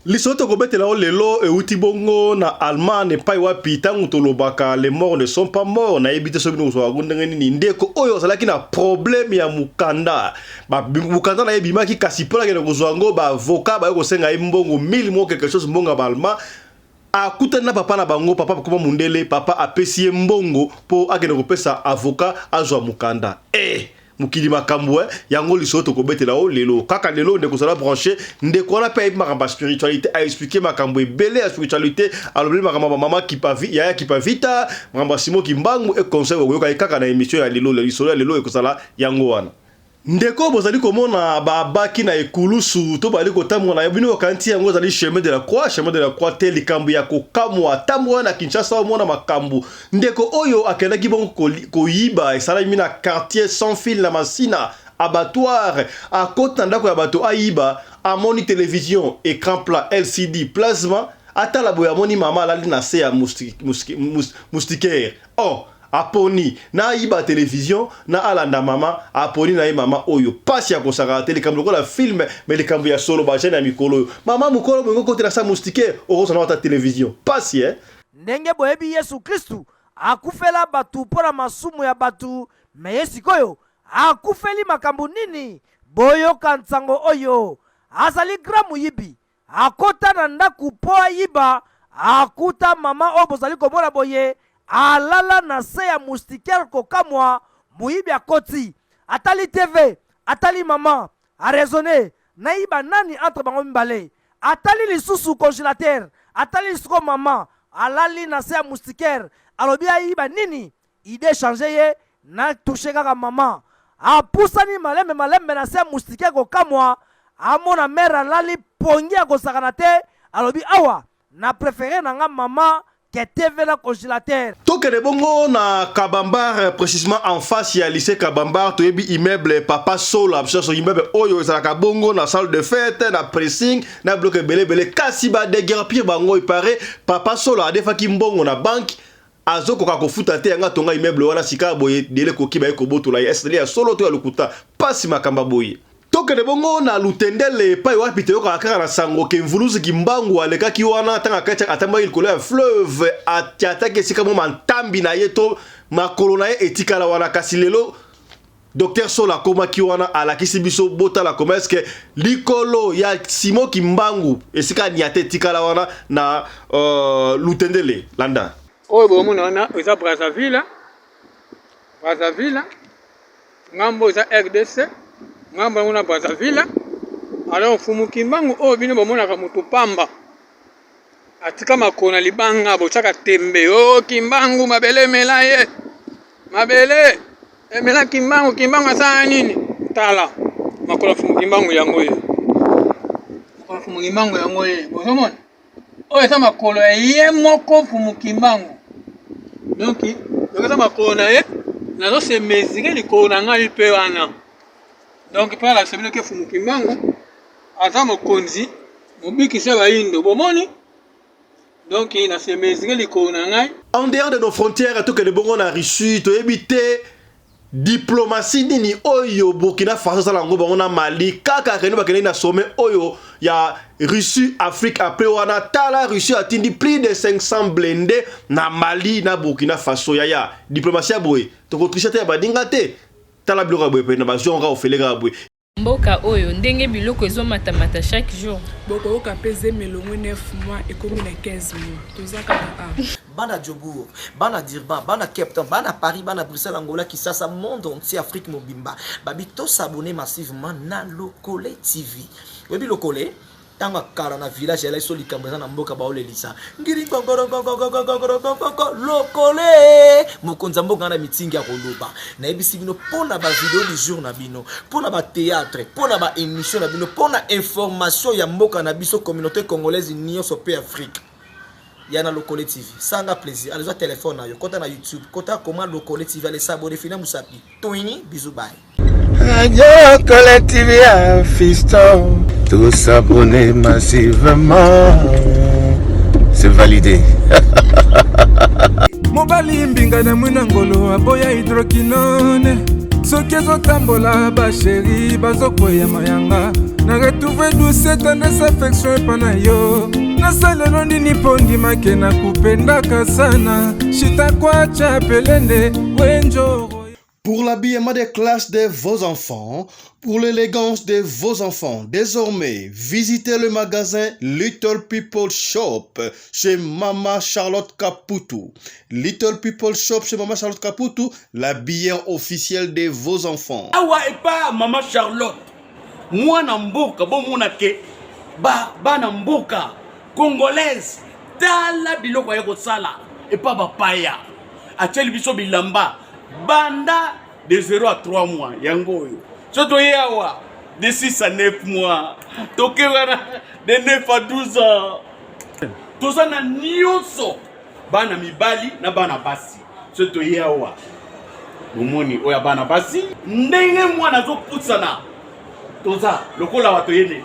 Lisolo tokobetela yo lelo euti bongo na Allemagne epai wapi ntango tolobaka les morts ne sont pas morts, nayebi te soki bino kozwaka yango ndenge nini. Ndeko oyo azalaki na problème ya mokanda, mokanda na ye ebimaki, kasi mpo nakende kozwa yango ba avocat baye kosenga ye mbongo 1000 moko quelque chose, mbongo ya ba allemand. Akutani na papa na bango, papa akoma mundele, papa apesi ye mbongo mpo akende kopesa avocat azwa mokanda. Eh! Mokili makambo eh, yango lisolo tokobetela o lelo. Kaka lelo ndeko zala branché, ndeko wana pe ayebi makambo ya spiritualité, a expliquer makambo ebele ya spiritualité, alobeli makambo ya mama Kipavi, yaya Kipavita, makambo ya Simon Kimbangu et conseil okoyoka ye kaka na emission ya lelo, lisolo ya lelo ekozala yango wana. Ndeko bozali komona ba baki na ekulusu to bali kotambola na bino bokanisi yango ezali chemin de la croix, chemin de la croix te, likambo ya kokamwa. Tambola na Kinshasa omona makambo. Ndeko oyo akendaki bongo koyiba esalami na quartier sans fil na Masina, abattoir, akoti na ndako ya bato ayiba, amoni television, ecran plat, LCD, plasma, atala boye amoni mama alali na se ya moustiquaire. Oh! Aponi na ayiba television na alanda mama, aponi na ye mama oyo pasi ya kosakana te, likambo lokola film mais likambo ya solo, ba jeune ya mikolo oyo mama mukolo boye okotela sa moustiquaire okozwa na ata television pasi eh. Ndenge boyebi Yesu Kristu akufela batu mpo na masumu ya batu, me ye sikoyo akufeli makambo nini? Boyoka nsango oyo, azali grand moyibi, Akota na ndaku po ayiba, akuta mama oyo bozali komona boye alala na se ya moustiquaire kokamwa, moyibi akoti, atali TV, atali mama, a raisonner, nayiba nani entre bango mibale? Atali lisusu congelateur, atali lisusu mama alali na se ya moustiquaire, alobi ayiba nini? Idee change ye na touche kaka maman apusani malembe malembe na se ya moustiquaire kokamwa amona mère alali pongi ya kosakana te alobi awa na prefere na nga maman ke TV na congelateur. Tokende bongo na Kabambar, precisement en face ya lycée Kabambar, toyebi immeuble Papa Sola, biso nyonso immeuble oyo ezalaka bongo na salle de fête, na pressing, na biloko ebele ebele, kasi ba deguerpir bango, il paraît Papa Sola adefaki mbongo na banque, Azo koka kofuta te yango atonga immeuble wana sika boye dele ekoki baye kobotola ye est ya solo to ya lokuta pasi makambo ya boye. Tokende bongo na Lutendele epai wapi toyokaka kaka na sango ke Mvuluzi Kimbangu alekaki wana ntango akati atambaki likolo ya fleuve atiataki esika mwa mantambi na ye to makolo na ye etikala wana kasi lelo Docteur Sola akomaki wana alakisi biso botala comment est-ce que likolo ya Simon Kimbangu esika niata etikala wana na euh, Lutendele landa. Oyo bomona wana eza Brazzaville, Brazzaville, ngambo eza RDC, ngambo yango na Brazzaville. Alors Mfumu Kimbangu oyo bino bomonaka moto pamba Atika makolo na libanga botiaka tembe oh kimbangu mabele emela ye mabele emela kimbangu kimbangu asala nini tala makolo ya fumu kimbangu yango ye makolo ya fumu kimbangu yango ye bozomona oyo eza makolo ya ye moko fumu kimbangu donc donc eza makolo na ye nazo se mesure likolo na ngai mpe wana donc mpe alakisa bino ke fumu kimbangu Aza mokonzi mobikisi ya bayindo bomoni donc na se mesure likolo na ngai. En dehors de nos frontières tokende bongo na Russie toyebi te diplomatie nini oyo Burkina Faso asala yango bango na Mali kaka akende bakendeki na sommet oyo ya Russie Afrique après wana tala Russie atindi plus de 500 blindés na Mali na Burkina Faso yaya diplomatie ya boye tokotriche te ya baninga te tala biloko ya boye pena bazwi yango kaka ofele kaka boye. Mboka oyo ndenge biloko ezo mata mata chaque jour. Bokoyoka pe zemi elongwe 9 mois ekomi na 15 mois toza kaka awa. Bana Jobourg, bana Durban, bana Cape Town, bana Paris, bana Bruxelles, Angola, Kisasa, monde entier, Afrique mobimba. Babi to s'abonner massivement na Lokole TV. Oyebi Lokole? Tango ya kala na village elaki so likambo eza na mboka baolelisa ngiri ngongorongongongongongongongo lokole mokonzi ya mboka na mitingi ya koloba nayebisi bino mpo na bavideo du jour na bino mpo na batheatre mpo na baémission na bino mpo na information ya mboka na biso communauté congolaise nyonso mpe afrique ya na lokole tv sanga plaisir alezwa telefone na yo kota na youtube kota koma lokole tv ale s'abonner fina musapi Twini, bisous bye. Lokole TV un fiston, tous abonnés massivement. C'est validé. mobali mbinga na mwina ngolo aboya hydroquinone soki ezotambola basheri bazokweya mayanga. Na retrouve douce tendresse affection epa na yo nasalelo nini mpo ndimake nakupendaka sana shitakwacha pelende wenjoro Pour l'habillement des classes de vos enfants, pour l'élégance de vos enfants, désormais, visitez le magasin Little People Shop chez Mama Charlotte Caputu. Little People Shop chez Mama Charlotte Caputu, l'habillant officiel de vos enfants. Awa epa Mama Charlotte, mwana mboka bomona ke ba bana mboka congolaise tala biloko aye kosala epa bapaya atieli biso bilamba banda de 0 à 3 mois yango oyo so toye awa de 6 à 9 mois toke wana de 9 à 12 ans toza na nyonso bana mibali na bana basi so toye awa bomoni oyo ya bana basi ndenge mwana azopusana toza lokola bato yene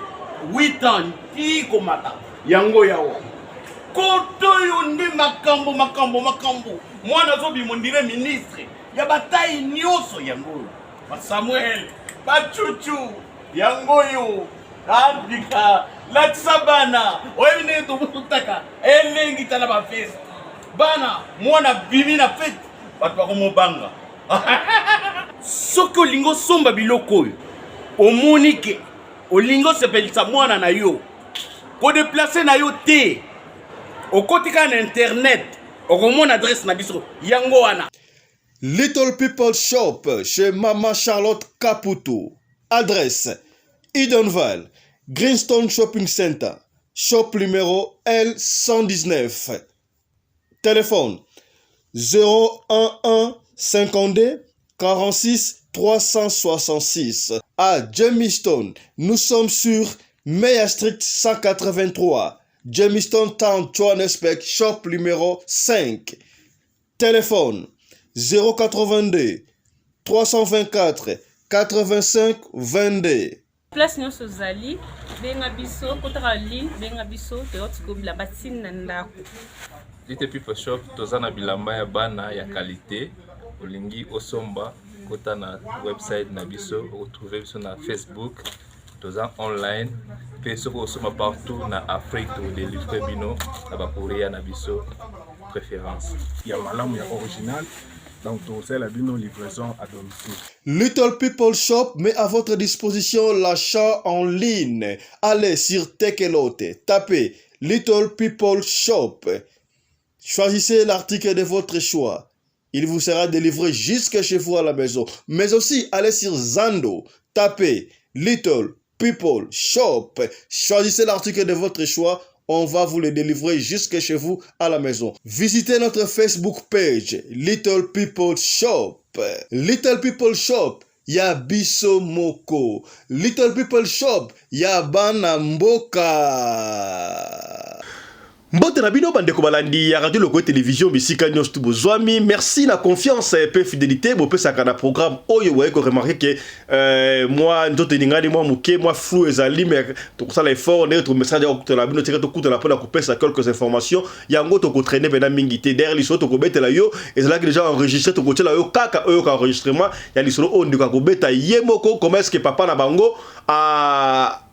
8 ans ti komata yango yawa koto oyo nde makambo makambo makambo mwana azobima ondire ministre ya batai nyonso yango oyo basamuel bacucu yango oyo abika latisa bana oyebi ndenge tobotaka elengi tala bafeste bana mwana bimi na fete bato bakomobanga soki olingi osomba biloko oyo omoni ke olingi osepelisa mwana na yo kodeplace na yo te okoti kaka na internet okomona adresse na biso yango wana. Little People Shop chez Mama Charlotte Kaputu. Adresse Edenvale, Greenstone Shopping Center, shop numéro L119. Téléphone 011 52 46 366. À Jamestown, nous sommes sur Meyer Street 183. Jamestown Town, Johannesburg, shop numéro 5. Téléphone 082 324 85 22. Place nyonso ozali benga biso kotaka ligne benga biso toyoti ko bilamba ti na ndako. Little People Shop toza na bilamba ya bana ya qualité olingi osomba kota na website na biso okotrouve biso na Facebook toza online mpe soki osomba partout na Afrique tokodelivre bino na ba courrier na biso préférence ya malamu ya original donc tokosalela bino livraison à domicile. Little People Shop met à votre disposition l'achat en ligne. Allez sur Tekelote, tapez Little People Shop. Choisissez l'article de votre choix. Il vous sera délivré jusque chez vous à la maison. Mais aussi, allez sur Zando, tapez Little People Shop. Choisissez l'article de votre choix. On va vous le délivrer jusque chez vous à la maison. Visitez notre Facebook page, Little People Shop. Little People Shop, ya biso moko. Little People Shop, ya bana mboka. Mbote na bino bandeko balandi ya Radio Lokole Television bisika nyonso tu bozwami. Merci na confiance pe fidelité bopesaka na programme oyo boye ko remarquer que euh, mwa nzoto eningani mwa moke mwa flou ezali mais tokosala effort ndenge tokomesana deja kokutana bino tika tokutana mpona kopesa quelques informations yango tokotraine mpena mingi te derrière lisolo tokobetela yo ezalaki déjà enregistré tokotiela yo kaka oyo ka enregistrement ya lisolo oyo ndeko akobeta ye moko comment est-ce que papa na bango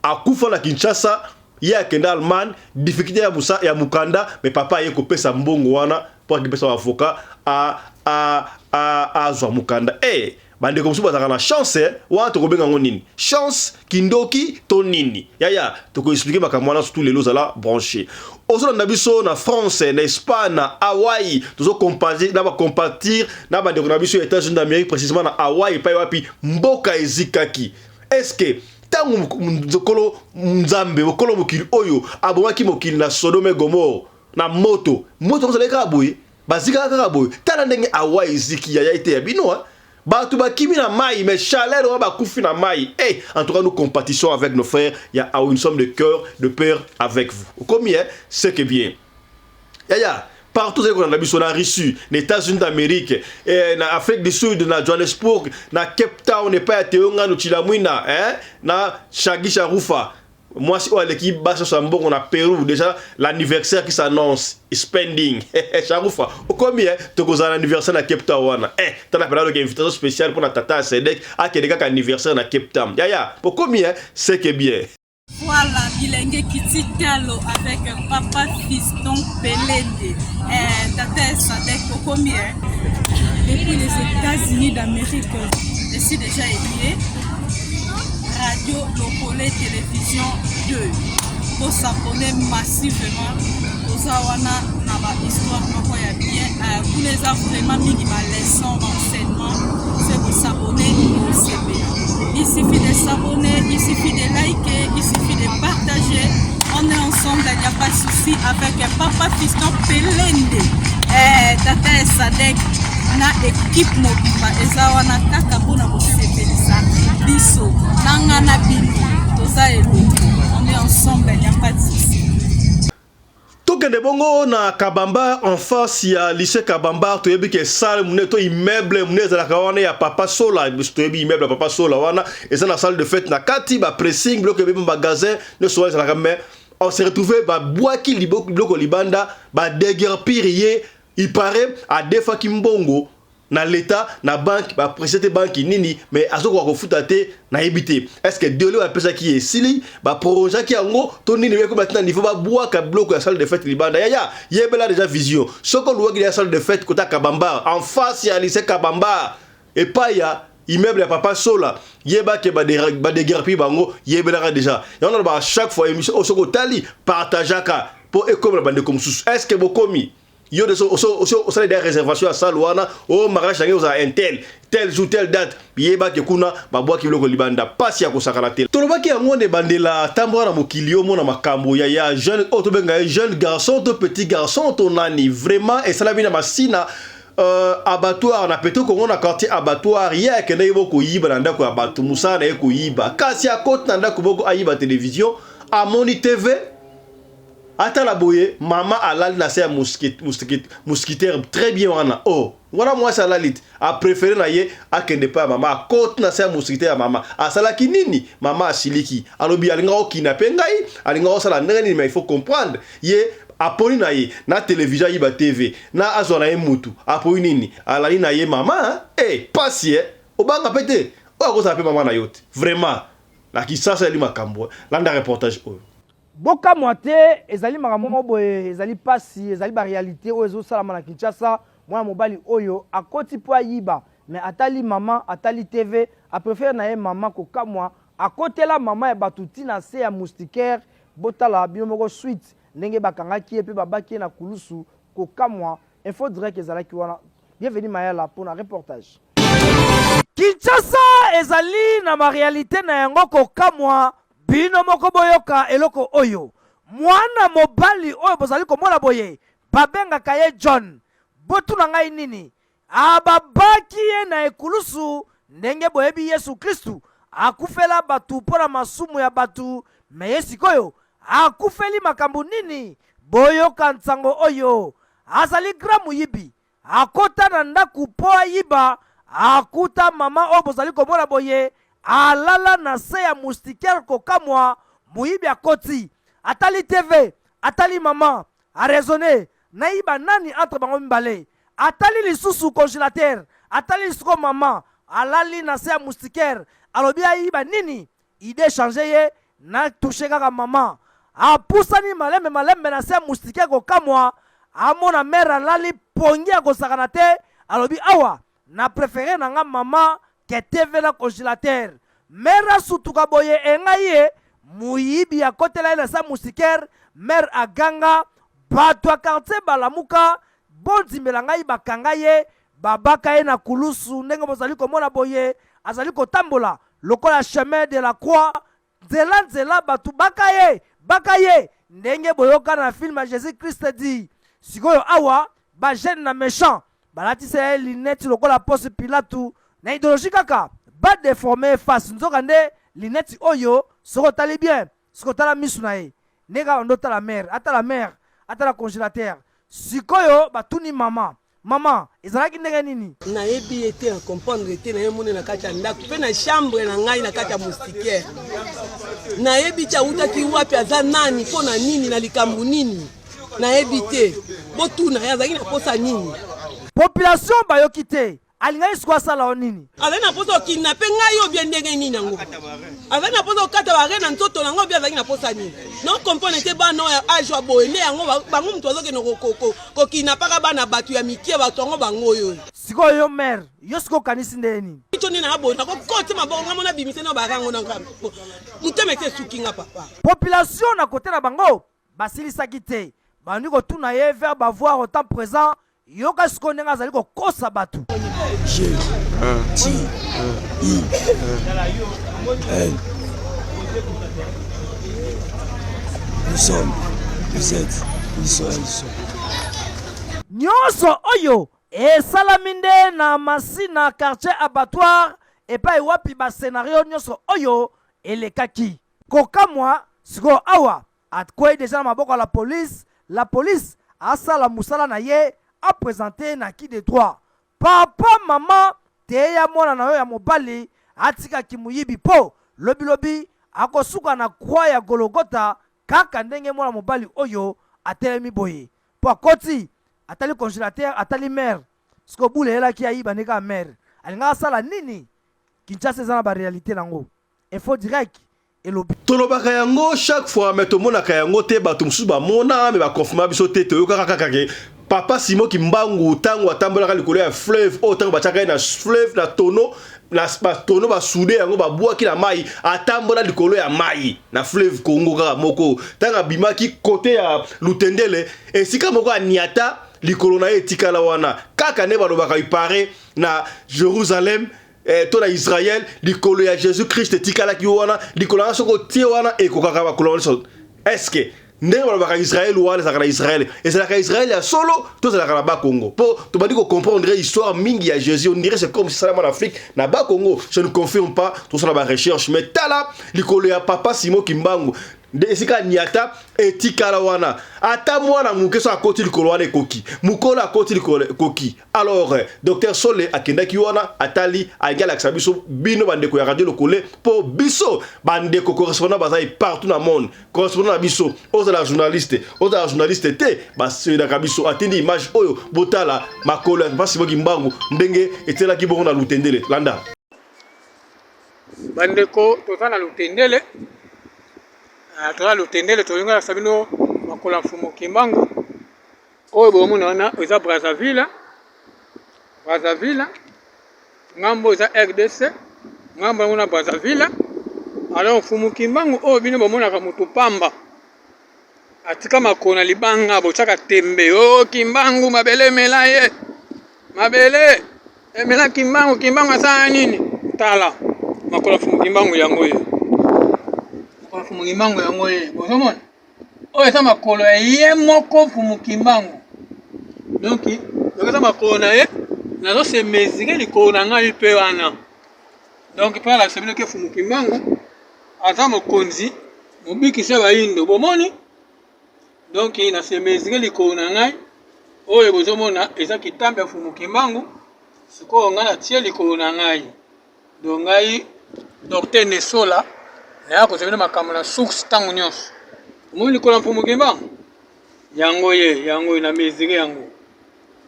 akufa na Kinshasa ye akenda Allemagne difficulté ya musa ya mukanda mais papa aye kopesa mbongo wana mpo akipesa avocat a a a azwa mukanda eh hey, bandeko mosusu bazalaka na chance eh? wana tokobenga yango nini chance kindoki to nini yaya tokoexplike makambo wana surtout lelo ozala branché ozolanda biso na france na espagne na hawaii tozocompatir na bacompatir na bandeko na biso ya états-unis d'amérique précisément na hawaii epai wapi mboka ezikaki est ce que ntango nkolo nzambe mokolo mokili oyo abomaki mokili na sodome gomore na moto moto ozalaki kaka boye bazikaka kaka boye tala ndenge awa eziki yaya ete ya bino bato bakimi na mai mais chaleur wana bakufi na mai hey, en tout cas nous compatissons avec nos frères ya awa nous sommes de cœur de père avec vous okomi eh? c'est que bien yaya partout ozali kolanda biso na Russie na États-Unis d'Amérique eh, na Afrique du Sud na Johannesburg na Cape Town epai ya Teo Nganu Chilamwina eh, na Shagi Sharufa Mwasi oyo aleki basi nyonso ya mbongo na Peru, déjà l'anniversaire qui s'annonce, spending. Sharufa, okomi eh, tokozala na anniversaire na Cape Town wana. Eh, tala pena loke invitation spéciale pour na tata Sedek, akende kaka anniversaire na Cape Town. Yaya, okomi eh, c'est que bien. Voilà, bilenge kiti talo avec papa fiston Pelende. Eh, tata Sadek okomi eh. Depuis les États-Unis d'Amérique, je suis déjà élié. Radio Lokole Télévision 2. Bosabone massivement. Toza wana na ba histoire moko ya bien. Euh, kuna eza vraiment mingi ba leçon, ba enseignement. C'est bosabone bosepela. Il suffit de s'abonner, il suffit de liker, il suffit de partager. On est ensemble, il n'y a pas de souci avec Papa Fiston Pelende. Eh, Tata Sadek na equipe mobimba eza wana kaka mpona kosepelisa biso na nga na bino toza elongo on est ensemble il n'y a pas de souci. Tokende bongo na Kabamba en face ya lycée Kabamba toyebi ke salle monene to immeuble monene ezalaka wana ya Papa Sola biso toyebi immeuble ya Papa Sola wana eza na salle de fête na kati ba pressing biloko ebebi magasin nyonso wana ezalaka mais on se retrouve babwaki biloko libanda ba déguerpir ye il paraît adefaki mbongo na l'etat na banque ba presse te banque nini mais azokoka kofuta te nayebi te est ce que délai bapesaki ye esili baprolongeaki yango to nini ekomi ati na niveau babwaka biloko ya salle de fête libanda yaya yebela déjà vision soki oluwaki ya salle de fête kota kabambar en face ya lycée kabambar epai ya immeuble ya papa sola yeba ke badeguerpi bango yebelaka déjà yango nalobaka chaque fois émission oyo soki otali partageaka mpo ekomela bandeko mosusu est ce que bokomi yo de osali deja réservation ya salle wana o mariage nange ozala un tel tel jour telle date yeba ke kuna babwaki biloko libanda pasi ya kosakana te tolobaki yango na ebandela tambola na mokili omona makambo ya ya jeune oyo tobenga ye jeune garçon to petit garçon to nani vraiment esalami na masina Euh, abattoir na peto kongo na quartier abattoir ye akendaki bo koyiba na ndako ya bato mosala na ye koyiba kasi akoti na ndako moko ayiba televizio amoni tv atala boye mama alali na se ya mosquitaire très bien wana o oh, wana mwasi alali te aprefere na ye akende epai ya mama akoti na se ya mosquitaire ya mama asalaki nini mama asiliki alobi alingaka okina mpe ngai alingaka osala ndenge nini mais il faut comprendre ye aponi na ye na televizio ayiba tv na azwa na ye mutu aponi nini alali na ye mama eh pasi eh obanga pe te oyo akozala pe mama na yo te vraiment na kisasa eli makambo landa reportage oyo. Bokamwa te, ezali makambo moko boye, ezali pasi, ezali ba realite oyo ezo salama na Kinshasa, mwana mobali oyo akoti po ayiba mais atali maman, atali TV, a prefere na ye maman, kokamwa, akotela maman ya batu ti na se ya moustiquaire, botala bino moko suite ndenge bakangaki ye pe babaki ye na kulusu, kokamwa, info direct ezalaki wana, Bienvenue Mayala pona reportage. Kinshasa ezali na ba realite na yango kokamwa bino moko boyoka eloko oyo mwana mobali oyo bozali komona boye babengaka ye John botuna ngai nini ababaki ye na ekulusu ndenge boyebi Yesu Kristu akufela bato mpo na masumu ya bato me ye sikoyo akufeli makambo nini boyoka nsango oyo azali grand moyibi Akota na ndaku po ayiba, akuta mama oyo bozali komona boye alala na se ya moustiquaire kokamwa, moyibi akoti, atali TV, atali mama, a raisonner, nayiba nani entre bango mibale? Atali lisusu congelateur, atali lisusu mama alali na se ya moustiquaire, alobi ayiba nini? Idee changer ye na touche kaka maman apusani malembe malembe na se ya moustiquaire kokamwa amona mère alali pongi ya kosakana te alobi awa na prefere na nga maman ke TV na congelateur mère asutuka boye engai ye moyibi akotela ye na se ya moustiquaire mère aganga bato ya quartier balamuka bondimela ngai bakanga ye babaka ye na kulusu ndenge bozali komona boye azali kotambola lokola chemin de la croix nzela nzela bato baka ye baka ye ndenge boyoka na film ya Jesus Christ dit sikoyo awa ba jeune na méchant balatisa ye lunette lokola poste Pilatu na idéologie kaka ba deforme face nzoka nde lunette oyo soki otali bien soki otala misu na ye ndenge kaka bando otala mare atala mare atala congélateur sikoyo batuni mama. Mama, ezalaki ndenge nini? Nayebi ye te, na comprendre te, naye moni na kati ya ndako mpe na chambre na ngai na kati ya moustiquaire. Nayebi te awutaki wapi, aza nani, mpo na nini, na likambo nini, nayebi te. Botuna ye azalaki na posa nini. Population bayoki te, alingaki sikoyo asala yo nini? Azali na mposa okidnape ngai obie ndenge nini yango? Azali na mposa okata bare na nzoto na ngai obie azalaki na mposa nini? No comprendre te bana oyo age ya boye nde yango bango moto bazokende kokidnapaka bana bato ya mikie bato yango bango oyo. Sikoyo yo mère, yo sikoyo okanisi ndenge nini? Micho nde na boye nakokoti maboko ngai mona bimise na bare yango na motema esi esuki nga papa. Population na kote na bango basilisaki te, bandi kotuna ye verbe avoir au temps présent. Yoka sikoyo ndenge azali kokosa bato. G T I N Nous sommes, vous êtes, ils sont, elles sont. Nyonso oyo esalami nde na Masina quartier abattoir epai wapi ba scenario nyonso oyo elekaki. Kokamwa sikoyo awa Akwei dejà na maboko ya la police, la police asala musala na ye a presenter na qui de droit. Papa maman teya mwana na yo ya mobali atika kimoyibi po lobi lobi akosuka na croix ya gologota kaka ndenge mwana mobali oyo atelemi boye po akoti atali congelateur atali mère sikoyo bule eyelaki ayiba nde kaka mère alingaka asala nini? Kinshasa eza na ba realite nango info direct elobi. Tolobaka yango chaque fois mais tomonaka yango te bato mosusu bamona mais baconfirma biso te toyokaka kaka ke papa Simon Kimbangu ntango atambolaka likolo ya fleuve oyo ntango batiaka ye na fleuve na tonneau na ba tonneau basude yango babwaki na mai atambola likolo ya mai na fleuve Congo kaka moko ntango abimaki kote ya Lutendele esika moko aniata likolo na ye etikala wana kaka nde balobaka ipare na Jerusalem eh, to na Israël likolo ya Jésus Christ etikalaki wana likolo yango soki otie wana ekokaka makolo nyonso est-ce que ndenge balobaka Israël wana ezalaka na Israël ezalaka Israël ya solo to ezalaka na Bas-Congo mpo tobandi kocomprendre histoire mingi ya Jésus on dirait c'est comme si salama na Afrique na Bas-Congo je ne confirme pas tosala ba recherche mais tala likolo ya papa Simon Kimbangu nde esika niata etikala wana ata mwana moke so akoti likolo wana ekoki mokolo akoti likolo ekoki alors docteur Sole akendaki wana atali alingi alakisa biso bino bandeko ya radio Lokole mpo biso bandeko correspondant bazali partout na monde correspondant na biso ozala journaliste ozala journaliste te baselaka biso atindi image oyo botala makolo ya mpasi boki mbangu ndenge etielaki bongo na Lutendele landa. Bandeko toza na Lutendele, toza na Lutendele tolingi kolakisa bino makolo ya Mfumu Kimbangu oyo bomona wana eza Brazzaville, Brazzaville ngambo eza RDC ngambo yango na Brazzaville. Alors Mfumu Kimbangu oyo bino bomonaka motu pamba atika makolo na libanga botiaka tembe o oh, Kimbangu mabele emela ye mabele emela Kimbangu Kimbangu asala nini tala makolo ya Mfumu Kimbangu yango ye makolo ya Mfumu Kimbangu yango ye bozomona oyo eza makolo ya ye moko Mfumu Kimbangu donc donc eza makolo na ye nazo se mesurer likolo na ngai mpe wana donc mpe alakisa bino ke Mfumu Kimbangu aza mokonzi mobikisi ya bayindo bomoni donc na se mesurer likolo na ngai oyo bozomona eza kitambe ya Mfumu Kimbangu sikoyo ngai natie likolo na ngai donc ngai docteur Nesola naya kozwa bino makambo na source ntango nyonso omoni likolo ya Mfumu Kimbangu yango ye yango ye na mesure yango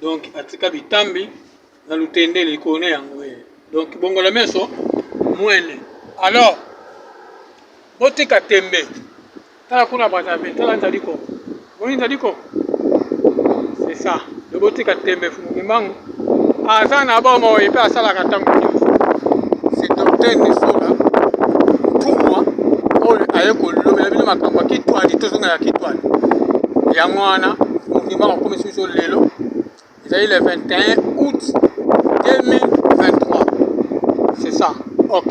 donc atika bitambi na lutendele likolo na yango ye donc bongola meso mwene alors botika tembe tala kuna Brazzaville tala nzali koko boni nzali koko c'est ça donc botika tembe Mfumu Kimbangu aza na bomoi mpe asalaka ntango nyonso c'est docteur Nesola Ntumwa oyo aye kolobela bino makambo ya kitwali tozonga ya kitwali yango wana Mfumu Kimbangu akomisi biso lelo ezali le 21 août 2023 c'est ça ok.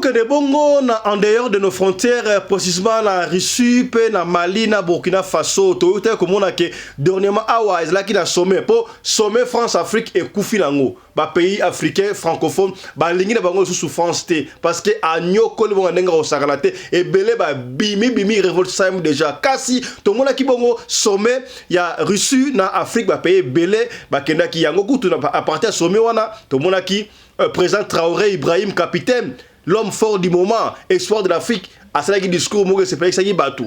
Tokende bongo na en dehors de nos frontières, précisément na Russie mpe na Mali na Burkina Faso. Toyutaki komona ke dernièrement awa ezalaki na sommet, mpo sommet France Afrique ekufi nango. Bapays africain francophone balingi na bango lisusu France te, parce que anyokoli bongo ndenge akosakana te. Ebele babimi bimi, révolte esalemi déjà. Kasi tomonaki bongo sommet ya Russie na Afrique, bapays ebele bakendaki yango. Kutu à partir ya sommet wana, tomonaki président Traoré Ibrahim, capitaine, l'homme fort du moment, espoir de l'Afrique, asalaki discours moko esepelaki bato.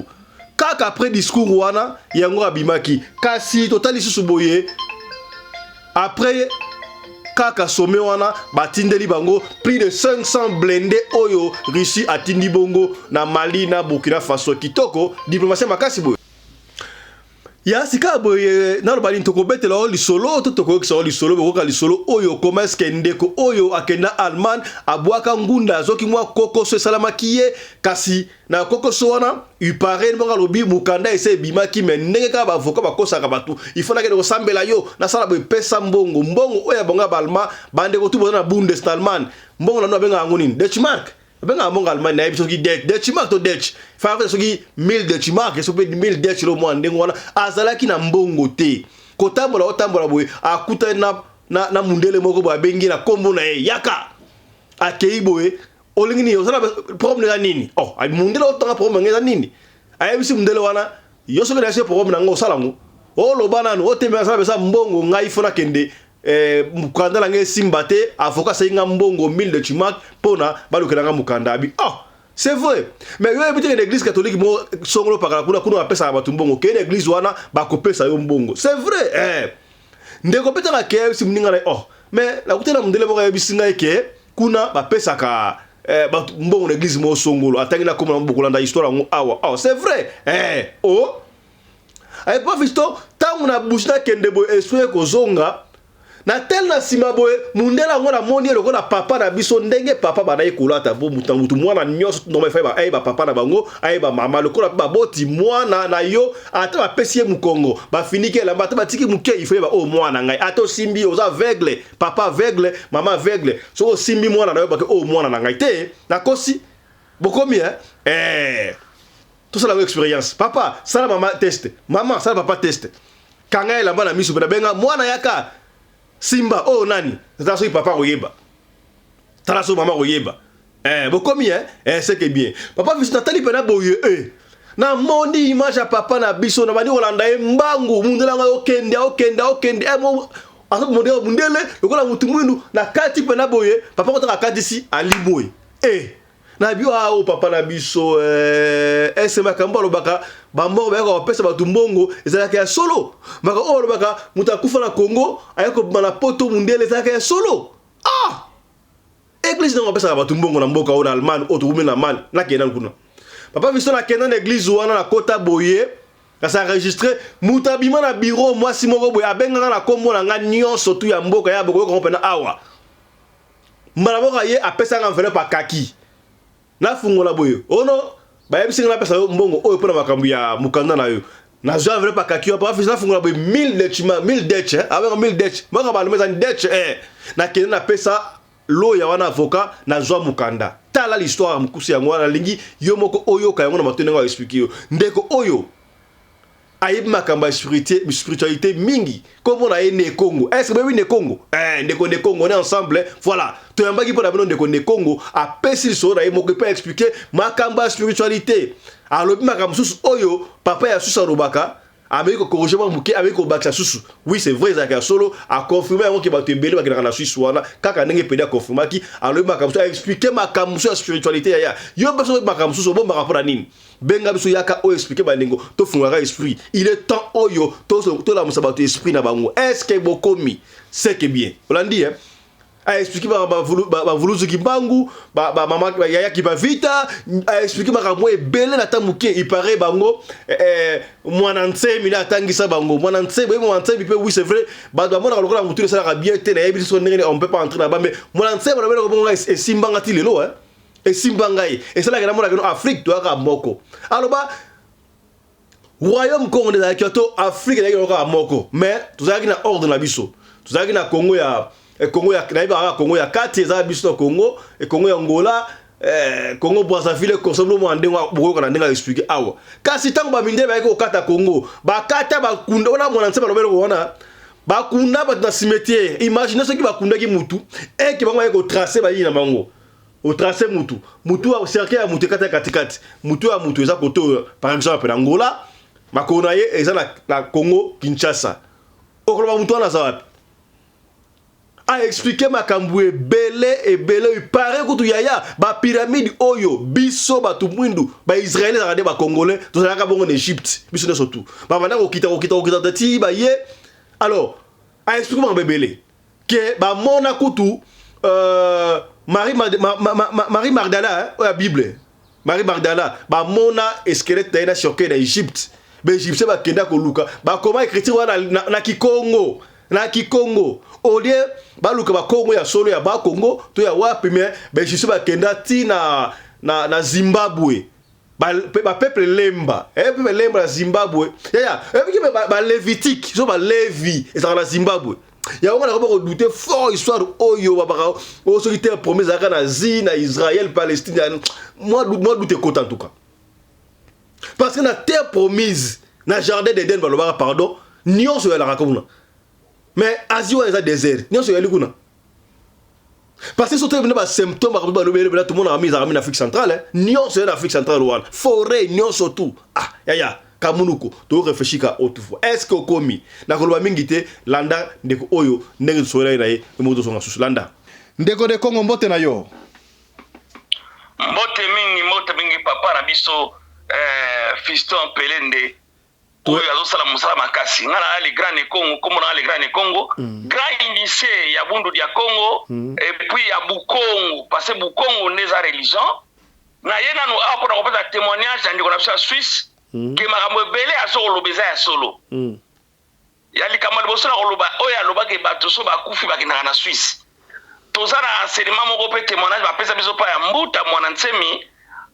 Kaka après discours wana, yango abimaki. Kasi totali lisusu boye, après kaka sommet wana, batindeli bango plus de 500 blindé oyo Russie atindi bongo na Mali na Burkina Faso. Kitoko, diplomatie makasi boye. Ya sika boye, naloba nini? Tokobetela o lisolo to tokoyokisa o lisolo? Bokoka lisolo oyo. Koma eske ndeko oyo akenda Allemagne, abwaka ngunda, azoki mwa kokoso esalamaki ye. Kasi na kokoso wana, upare moko alobi mokanda ese ebimaki, me ndenge kaka baavocat bakosaka bato, ifo nakende kosambela yo, nasala boye, pesa mbongo. Mbongo oyo ya bango ya baallemand. Bandeko tu boza na Bundes na Allemagne, mbongo na no babengaka yango nini? Deutschmark babengaka mbongo Allemagne. Nayebi soki Deutschmark to Deutsch fa, soki 1000 Deutschmark, soki mpe 1000 Deutsch lo mwa ndenge wana. Azalaki na mbongo te. Kotambola, otambola boye, akutani na mundele moko boye, abengi na nkombo na ye, yaka. Akei boye, olingi nini? Ozala problème eza nini? Oh, mundele otanga problème eza nini? Ayebisi mundele wana, yo soki nayesi problème nango, osala yango, oloba nanu, otembela, asala pesa mbongo. Ngai fo nakende, mokanda na ngai esimba te, avocat asengi nga mbongo 1000 Deutschmark mpona balukela nga mokanda. Abi, oh, c'est vrai, mais yo yebi te, na église catholique mo songolo pakala kuna, kuna bapesaka bato mbongo. Kende na église wana, bakopesa yo mbongo. C'est vrai, Ndeko mpe tanga ke ayebisi moninga na ye, oh, mais nakuti na mondele moko ayebisi ngai ke kuna bapesaka bato mbongo na église moko songolo. Atangi na komona bokolanda histoire yango awa. Oh, c'est vrai, oh, ayepa fiston. Ntango na bouche nakende boye, esprit ekozonga na tel na nsima boye, mundele yango namoni ye lokola papa na biso, ndenge papa bandaki kolata bo mutu na mutu. Mwana nyonso normal efai ayeba papa na bango, ayeba mama. Lokola mpe baboti mwana na yo, ata bapesi ye mokongo, bafiniki elamba, ata batiki moke, ifo yeba oyo mwana ngai. Ata osimbi, oza aveugle, papa aveugle, mama aveugle, soki osimbi mwana na yo, bake oyo mwana na ngai te. Nakosi? Bokomi, eh? Tosala yango expérience. Papa sala mama test, mama sala papa test. Kanga elamba na miso mpe nabenga mwana, yaka, simba oyo nani? Tala soki papa koyeba, tala soki mama koyeba. Bokomi, c'est que bien. Papa biso natali mpena boye, namoni image ya papa na biso, na bandi kolanda ye mbangu. Mundele yango okende, okende, okende, aza mundele lokola mutu mwindu na kati mpena boye. Papa kotaka akatisi ali boye, na bi awa papa na biso, ese makambo alobaka, bambongo bayaka kopesa bato mbongo ezalaka ya solo? Makambo oyo alobaka, moto akufa na Congo aya kobima na Poto mundele, ezalaka ya solo? Ah, église nango apesaka bato mbongo na mboka oyo na Allemagne oyo tokumi na Allemagne. Nakenda kuna, papa biso, nakenda na église wana, nakota boye, kasi enregistré moto abima na bureau, mwasi moko boye abengaka na nkombo na nga nyonso tu ya mboka ya bokoyoka ngo mpena awa. Mbala moko ye apesanga enveloppe akaki, nafungola boye, ono bayebisi nga napesa yo mbongo oyo mpona makambo ya mokanda na yo. Nazwa enveloppe akaki yo, papa, nafungola boye, 1000 Deutsch, 1000 Deutsch, abenga 1000 Deutsch, moko baloma ezani Deutsch. Nakende, napesa loya wana, avocat, nazwa mokanda. Tala l'histoire ya mokusi yango wana. Nalingi yo moko oyoka yango na matoi ndenge aexpliquer yo. Ndeko oyo ayebi makambo ya spiritualité mingi, kombo na ye Nekongo. Est ce que boyebi Nekongo? Ndeko Nekongo, on est ensemble. Voilà, toyambaki mpo na bino ndeko Nekongo, apesi lisolo na ye moko mpe expliquer makambo ya spiritualité. Alobi makambo mosusu oyo papa ya susu alobaka, ameki kocorriger mwa moke, ameki kobakisa susu. Oui, c'est vrai, ezalaka ya solo. Aconfirmer yango ke bato ebele bakendaka na Suisse wana, kaka ndenge pede aconfirmaki. Alobi makambo mosusu, aexpliquer makambo mosusu ya spiritualité. Yaya, yo mpe soki makambo mosusu obombaka, mpo na nini? Benga biso, yaka oyo expliquer bandeko, tofungaka esprit. Il est temps oyo tolamusa bato esprit na bango. Est ce que bokomi? C'est que bien olandi, hein? Aexpliquer bavuluzu Kimbangu, bamama yayaki bavita, aexpliquer makambo ebele na ta moke. Ipare bango mwana nsemi nde atangisa bango, mwana nsemi. Boyebi mwana nsemi mpe? Oui, c'est vrai, bato bamonaka lokola motu esalaka bien te. Nayebi biso ndenge on peut pas entrer là-bas, mais mwana nsemi na bongo esimbanga ti lelo, esimba ngai, esalaka namonaka no Afrique toyaka moko. Aloba royaume Congo nde ezalaki to Afrique ezalaki kaka moko, mais tozalaki na ordre na biso. Tozalaki na Congo ya Congo ya, nayebaka kaka Congo ya kati eza biso na Congo, Congo ya Ngola. Eh, Congo Brazzaville consomme mwa ndenge bokoyoka na ndenge expliquer awa. Kasi ntango ba mindele bayaki kokata Congo, bakata bakunda wana mwana nse balobeli wana bakunda bato na cimetière. Imagine soki bakundaki mutu eke bango bayaki kotrace bayini na bango. Otrace mutu, mutu ya cercueil ya mutu ekata katikati, mutu ya mutu eza kote oyo par exemple na Angola, makolo na ye eza na, na Congo Kinshasa. Okoloba mutu wana aza wapi? A expliquer makambo ebele ebele il paraît kutu yaya ba pyramide oyo biso bato mwindu ba israélien ezalaka nde ba congolais tozalaka bongo na Egypte biso nyonso tu babanda kokita kokita kokita ti baye alors a expliquer makambo ebele ke bamona kutu euh, Marie, ma, ma, ma, ma, Marie Magdala hein, oyo ya Bible Marie Magdala bamona squelette na ye na cercueil na Egypte baegyptien bakenda koluka bakoma écriture wana na, na, na kikongo na kikongo au lieu baluka bakongo ya solo ya bakongo to ya wapi me baegyptien bakenda ti na, na, na Zimbabwe bapeuple ba lemba eh, peuple lemba na Zimbabwe yaya ebiki balevitique so balevi ezalaka na Zimbabwe yango nga nakomi kodute fort histoire oyo babaka oyo soki terre promise ezalaka na Asie na Israël Palestine mwa doute ekota en tout cas parce que na terre promise na jardin d'Eden balobaka pardon nyonso eyalaka kuna mais Asie wana eza désert nyonso eyali kuna parce que soki toyebi na basymptôme makambo balobi elobela tomonaka mingi ezalaka mingi na Afrique centrale nyonso eza na Afrique centrale wana forêt nyonso tout ah yaya kamunuku to réfléchir ka haute voix est ce que okomi nakoloba mingi te landa ndeko oyo ndenge tosololaki na ye moko tozonga susu landa ndeko de Congo mbote na yo mbote mingi mbote mingi papa na biso eh, fiston pelende oyo azosala mosala makasi nga na le grand Congo kombo na le grand Congo mm. grand initié ya bundu dia Congo mm. et puis ya Bukongo parce que Bukongo nde eza religion na ye nanu awa mpona kopesa témoignage ya ndeko na biso ya Suisse mm. ke makambo ebele azokoloba eza ya solo mm. ya likambo ya liboso na koloba oyo alobaki bato so bakufi bakendaka na Suisse toza na enseignement moko mpe témoignage bapesa biso mpa ya mbuta mwana nsemi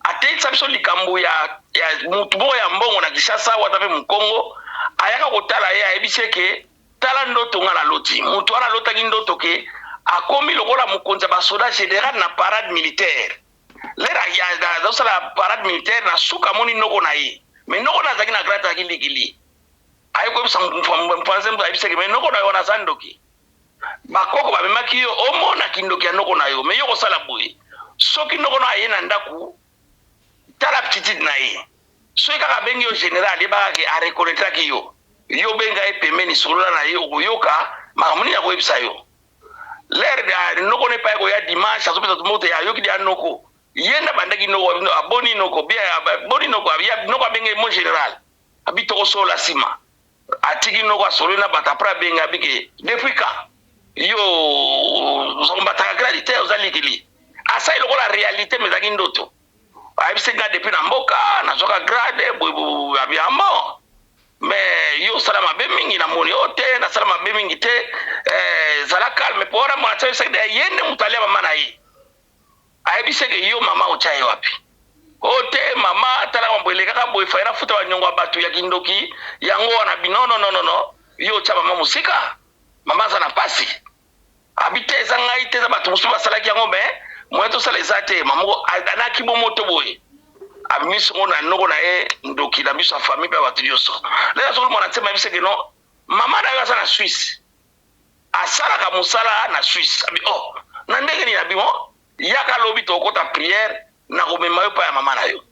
ateyisa biso likambo ya, ya mutu moko ya mbongo na Kinshasa wata mpe mokongo ayaka kotala ye ayebisi eke tala ndoto nga naloti mutu wana alotaki ndoto ke akomi lokola mokonzi ya basoda général na parade militaire lere azosala parade militaire na suka amoni noko na ye me noko na azalaki na grade azalaki likili aye koyebisa mpanze ayebisaki me noko na yo wana aza ndoki bakoko bamemaki yo omona kindoki ya noko na yo me yo kosala boye soki noko na aye na ndako tala aptitude na ye soki kaka abengi yo général yebaka ke areconnaîtraki yo yo benga ye pembeni solola na ye okoyoka makambo nini akoyebisa yo lere noko na epai koya dimanche azopesa moto ya ayoki dia noko ye nde abandaki noko aboni noko bien aboni noko noko abenge mon général abi tokosolola nsima atiki noko asololi na bato après abengi abike depuis quand yo ozombataka gradi te oza likili asali lokola réalité mais ezalaki ndoto ayebisi nga depuis na mboka nazwaka grade boye abi ambo mais yo osala mabe mingi namoni yo te nasala mabe mingi te eh, zala calme po wana mwana ayebisaki ye nde moto alia mama na ye ayebisi eke yo mama otya ye wapi o te mama talaka mambo elekaka boye faye nafuta banyongo ya bato ya kindoki yango wana bi non non non non yo otya mama mosika mama aza na pasi abi te eza ngai te eza bato mosusu basalaki yango me moyen tosala eza te mamoko anaki bomoto boye abimisi ngo na noko na ye ndoki na biso ya famille mpe ya bato nyonso lelo azokoli mwana nsema ayebisi ke non mama na yo aza na Suisse asalaka mosala na Suisse abi oh na ndenge nini abi mo yaka lobi tokota prière nakomema yo pa ya mama na yo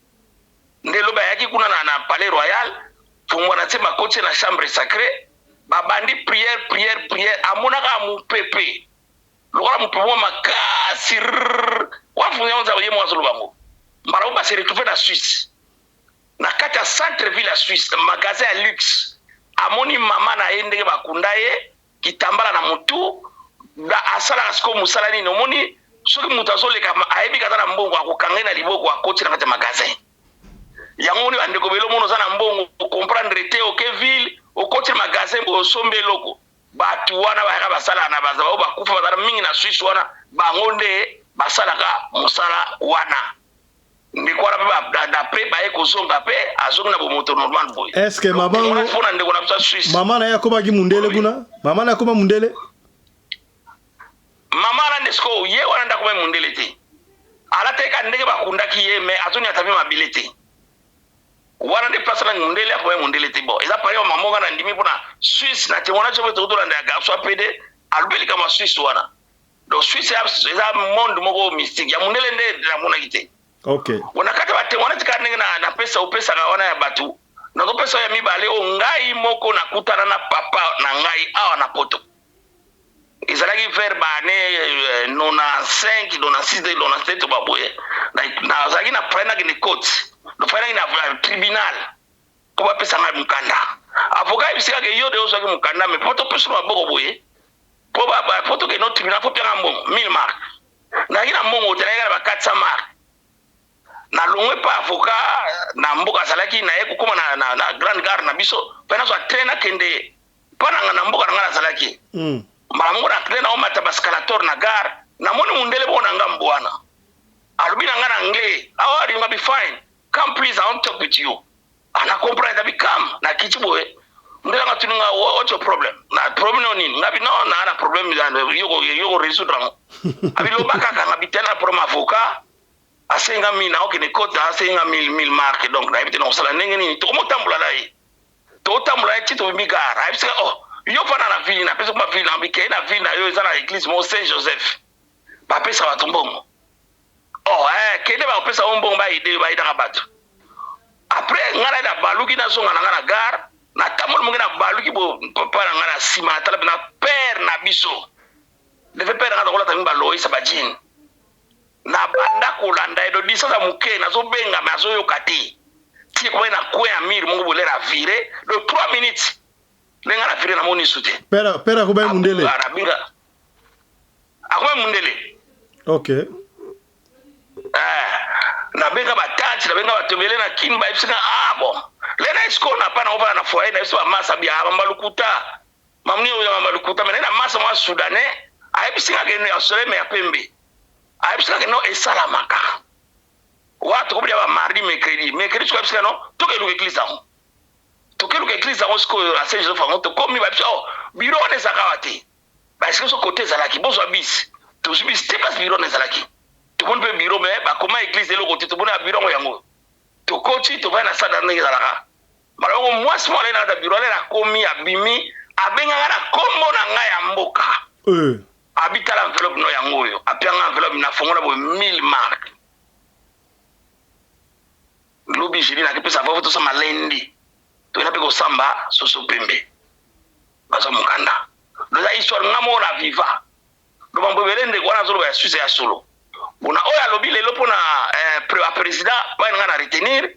nde lobi ayaki kuna na, na palais royal fungwa na nse bakoti na chambre sacrée babandi prière prière prière amonaka mopepe lokola mopepe mwa makasi wana funga nzambe ye moko azoloba yango mbala mo base retrouve na Suisse na kati ya centre ville ya Suisse magasin ya luxe amoni mama na ye ndenge bakunda ye kitambala na motu asalaka sikoyo mosala nini omoni soki moto azoleka ayebi kaza na mbongo akokanga ye na liboko akoti na kati ya magasin yango moni bandeko belo mona oza na mbongo comprendre te oke ville okoti na magasin boye osombi eloko bato wana bayaka basalaka na baza oyo bakufa bazala mingi na Suisse wana bango nde basalaka mosala wana ndeko wana mpe d'après baye kozonga mpe azongi na bomoto normal boye est ce que mama mpona ndeko na biso ya Suisse mama na ye akomaki mundele kuna mama na ye akoma mundele mama wana nde sikoyo ye wana nde akomaki mundele te. Alataki kaka ndenge bakundaki ye mais azoniata mpe mabele te. Wana nde place wana mundele akoya mundele te. Bon, eza pareil maman nga na ndimi pona Suisse na témoignage oyo tokoki tolanda ya garçon ya PD alobi likambo ya Suisse wana. Donc Suisse eza monde moko mystique ya mundele nde namonaki te. Okay. Bon, na kati ya ba témoignage kaka ndenge na napesa opesaka wana ya bato nazopesa ya mibale oyo ngai moko nakutana na papa na ngai awa na poto. Ezalaki vers ba annee 95, 96, 97 to ba boye. Nazalaki na fallait nakende cote. Donc fallait nakende na tribunal po bapesa ngai mokanda. Avocat ayebisi nga ke yo de ozwaki mokanda mais po topesa yo maboko boye po ba ba po tokende au tribunal faut pia nga mbongo 1000 marks. Nazalaki na mbongo te, nazalaki na ba 400 marks. Nalongwe pa avocat na mboka azalaki naye kokoma na, na, na grande gare na biso pe nazwa train nakende Pa nanga na mboka na nga nazalaki mbala moko na train naomata ba escalator na gare namoni mundele moko na ngambo wana alobi na nga na anglais how are you ngabi fine come please I want to talk with you ah na comprendre ngabi come na kiti boye mundele nga tuni nga what's your problem na problem no nini ngabi no na na problem yo ko yo ko résoudre yango abi loba kaka ngabi te na problème avocat asenga mina okende cote asenga 1000 1000 marque donc nayebi te nakosala ndenge nini tokomotambola na ye Totambola ye ti tobimi gare ayebisi nga oh yo fanda na ville napesi kuma ville na bikei na ville na yo eza na eglise moko Saint Joseph bapesaka bato mbongo oh eh kende bakopesa yo mbongo ba aide yo ba aidaka bato après nga na baluki nazonga na nga na gare natamboli moke na baluki bo papa na nga na nsima natala mpe na père na biso leve père na nga nakolata mingi baloyisa ba jean Na banda kolanda ye do distance ya muke nazo benga mais azo yoka te ti ekomaki na coin ya mur moko boye lere a vire do 3 minutes nde nga na vire na moni su te. Père père akomaki mundele. Abenga akomaki mundele. Ok. Eh, na benga ba tante na benga bato ebele na kin bayebisi nga ah bon lena esiko na pa na ovanda na foyer na biso ba masa bia mamba lokuta mamuni oyo mamba lokuta mais na masa mwa soudanais ayebisi nga ke ya soleil mais ya pembe Ayebisi nga ke non esalamaka. Wana tokomi deja ba mardi mercredi. Mercredi sikoyo ayebisi nga non toke luka eglise yango. Toke luka eglise yango sikoyo na Saint Joseph yango tokomi ba biso oh bureau wana ezalaka awa te. Ba explique biso kote ezalaki bozwa bus. Tozwi bus te place bureau wana ezalaki. Tomoni pe bureau mais bakoma eglise eloko te tomoni ba bureau yango yango. Tokoti tovandi na salle ndenge ezalaka. Mbala moko mwasi moko alaki na kati ya bureau wana akomi abimi abenga nga na kombo na nga ya mboka. Euh. Abi tala enveloppe no yango oyo apia nga enveloppe na fongola boye 1000 mark lobi jeudi nake pesa vovo tosamba lundi tokenda pe kosamba soso pembe bazwa mokanda loza histoire nga moko na viva loba mbo ebele ndeko wana azoloba ya suisse ya solo bona oyo alobi lelo mpona eh, president pai na nga na retenir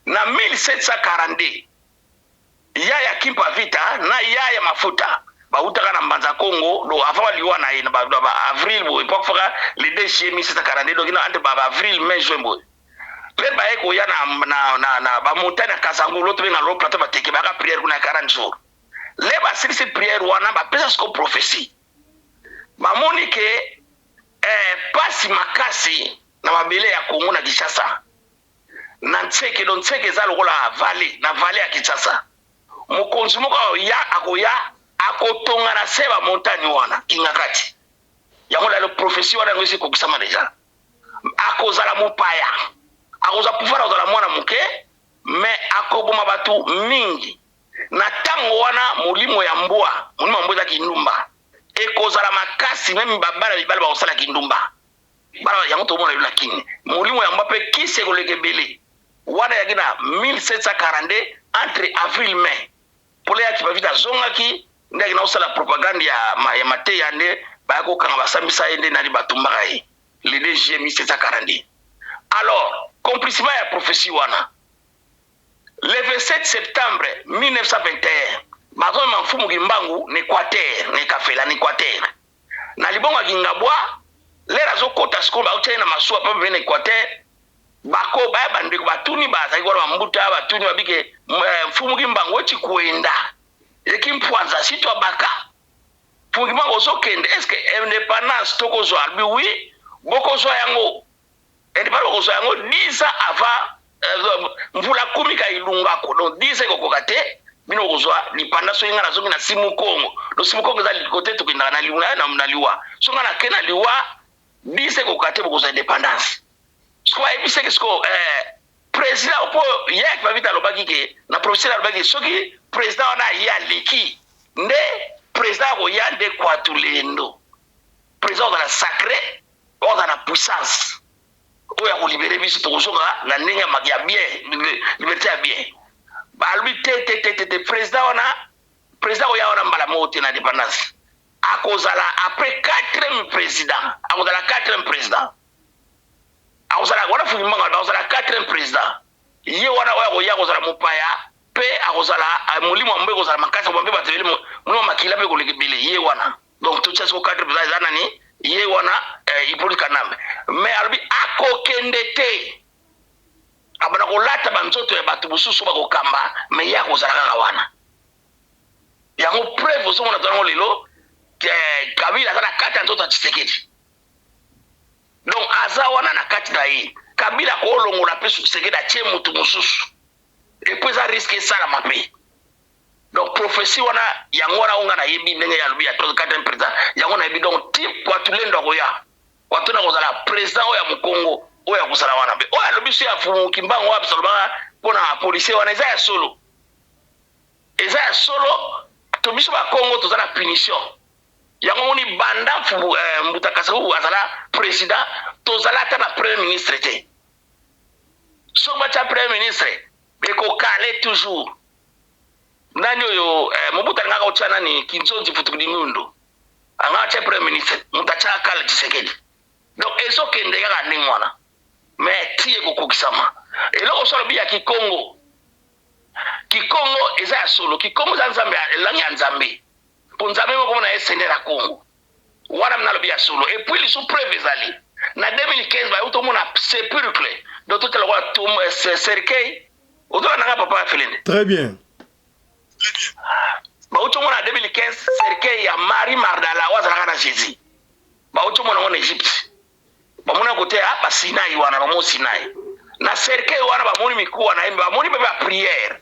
na 1742 Yaya Kimpa Vita na Yaya Mafuta bawutaka na Mbanza Kongo donc avant ba liwa na ye na ba, ba avril boye po akufaka le 2 juillet 1742 donc na entre ba, ba avril mai juin boye pe baye koya na, na, na, na ba montagne ya Kazangu loto benga lo plateau bateke bayaka prière kuna ya 40 jours le basilisi prière wana bapesa siko prophetie bamoni ke eh, pasi makasi na mabele ya Kongo na Kinshasa Na nseke, donc nseke eza lokola valley, na valley ya Kinshasa. Mokonzi moko akoya, akoya akotonga na se ba montagne wana, Kingakati. Yango lelo prophetie wana yango esi ekokisama dejà. Akozala mopaya, akozwa pouvoir, akozala mwana moke, mais akoboma bato mingi. Na tango wana molimo ya mbwa, molimo ya mbwa eza kindumba, ekozala makasi, meme ba bana mibali bakosala kindumba. Bana yango tokomona lelo na kin molimo ya mbwa pe kisi ekoleka ebele wana eyaki na 1742 entre avril mai pole ya kipavita azongaki nde akenda kosala propagande ya, ya mateya nde baya kokanga basambisa ye nde nani batumbaka ye le 2 juillet 1742 alors complissement ya prophetie wana le 27 septembre 1921 bazomema mfumu kimbangu na equateur na ekafela na equateur Na libongo ya kingabwa lere azokota sikoyo baotia ye na masuwa mpe bamemi na equateur bako baya bandeko batuni bazalaki wana bambuta batuni babike eh, mfumu kimbangu eti kuenda eki mpwanza si twa baka mfumu kimbangu ozokende est ce que independance tokozwa alobi oui bokozwa yango Independance bokozwa yango 10 ans avant euh, mvula kumi ka ilungako donc 10 ans ekokoka te bino bokozwa lipanda soki ngai nazongi na simukongo donc simukongo eza kote tokendaka na liwa na, na liwa soki ngai nake na liwa 10 ekoka te bokozwa independance. Sikoyo bayebisaki sikoyo eh, president mpo ye Kimpa alobaki ke na prophetie alobaki soki president wana aye aleki nde president akoya nde Kwatulendo. President ozala sacre, ozala na puissance oyo akolibere biso tokozonga na ndenge ya bien, liberte ya bien. Balobi te te te te te president wana president akoya wana mbala moko te na independance. Akozala après quatrième president, akozala quatrième president. Akozala wana Fuki Mbanga akozala quatrième president. Ye wana oyo akoya akozala mopaya pe akozala molimo ya mbo ekozala makasi mpe bato ebele molimo ya makila mpe koleka ebele ye wana. Donc totia siko quatrième president eza nani? Ye wana eh, Hippolyte Kanambe. Mais alobi akokende te. Abanda kolata banzoto ya bato mosusu bakokamba, mais ye akozala kaka wana. Yango preuve ozomona to yango lelo eh, Kabila aza na kati ya nzoto ya Tshisekedi. Donc aza wana na kati na ye. Kabila akolongola mpe Tshisekedi atie mutu mosusu. Et puis eza risque esalama mpe. Donc prophetie wana yango wana oyo nga nayebi ndenge ye alobi ya quatrième président yango nayebi donc ti Kwatulendo akoya Kwatulendo akozala président oyo ya Mukongo oyo akozala wana mpe oyo alobi so ya Mfumu Kimbangu oyo alobaka mpona policier wana eza ya solo. Eza ya solo to biso ba kongo toza na punition yango omoni banda mfumu eh, mbuta kasavubu azala president tozala ata na premier ministre te soki batya premier ministre ekokale toujours nani oyo eh, mobutu alingaka otya nani kinzonzi futukudingundu anga atya premier ministre moto atyaka kala tshisekedi donc ezokende kaka ndenge wana mais ti ekokokisama eloko so alobi ya kikongo Kikongo eza ya solo. Kikongo eza nzambe ya langue ya nzambe. Po nzambe moko mona ye seigneur ya Kongo. Wana mna lobi ya solo. Et puis lisu preuve ezali. Na 2015 ba uto mona sepulcre. Donc tout lokola tombe euh, cercueil. Ozola nanga papa Felende. Très bien. Ba uto mona 2015 cercueil ya Marie Magdala oyo azalaka na Jésus. Ba uto mona ngo na Egypte. Bamoni yango te ah, ba Sinai wana ba mont Sinai. Na cercueil wana bamoni mikuwa na ye, bamoni pe ba prière.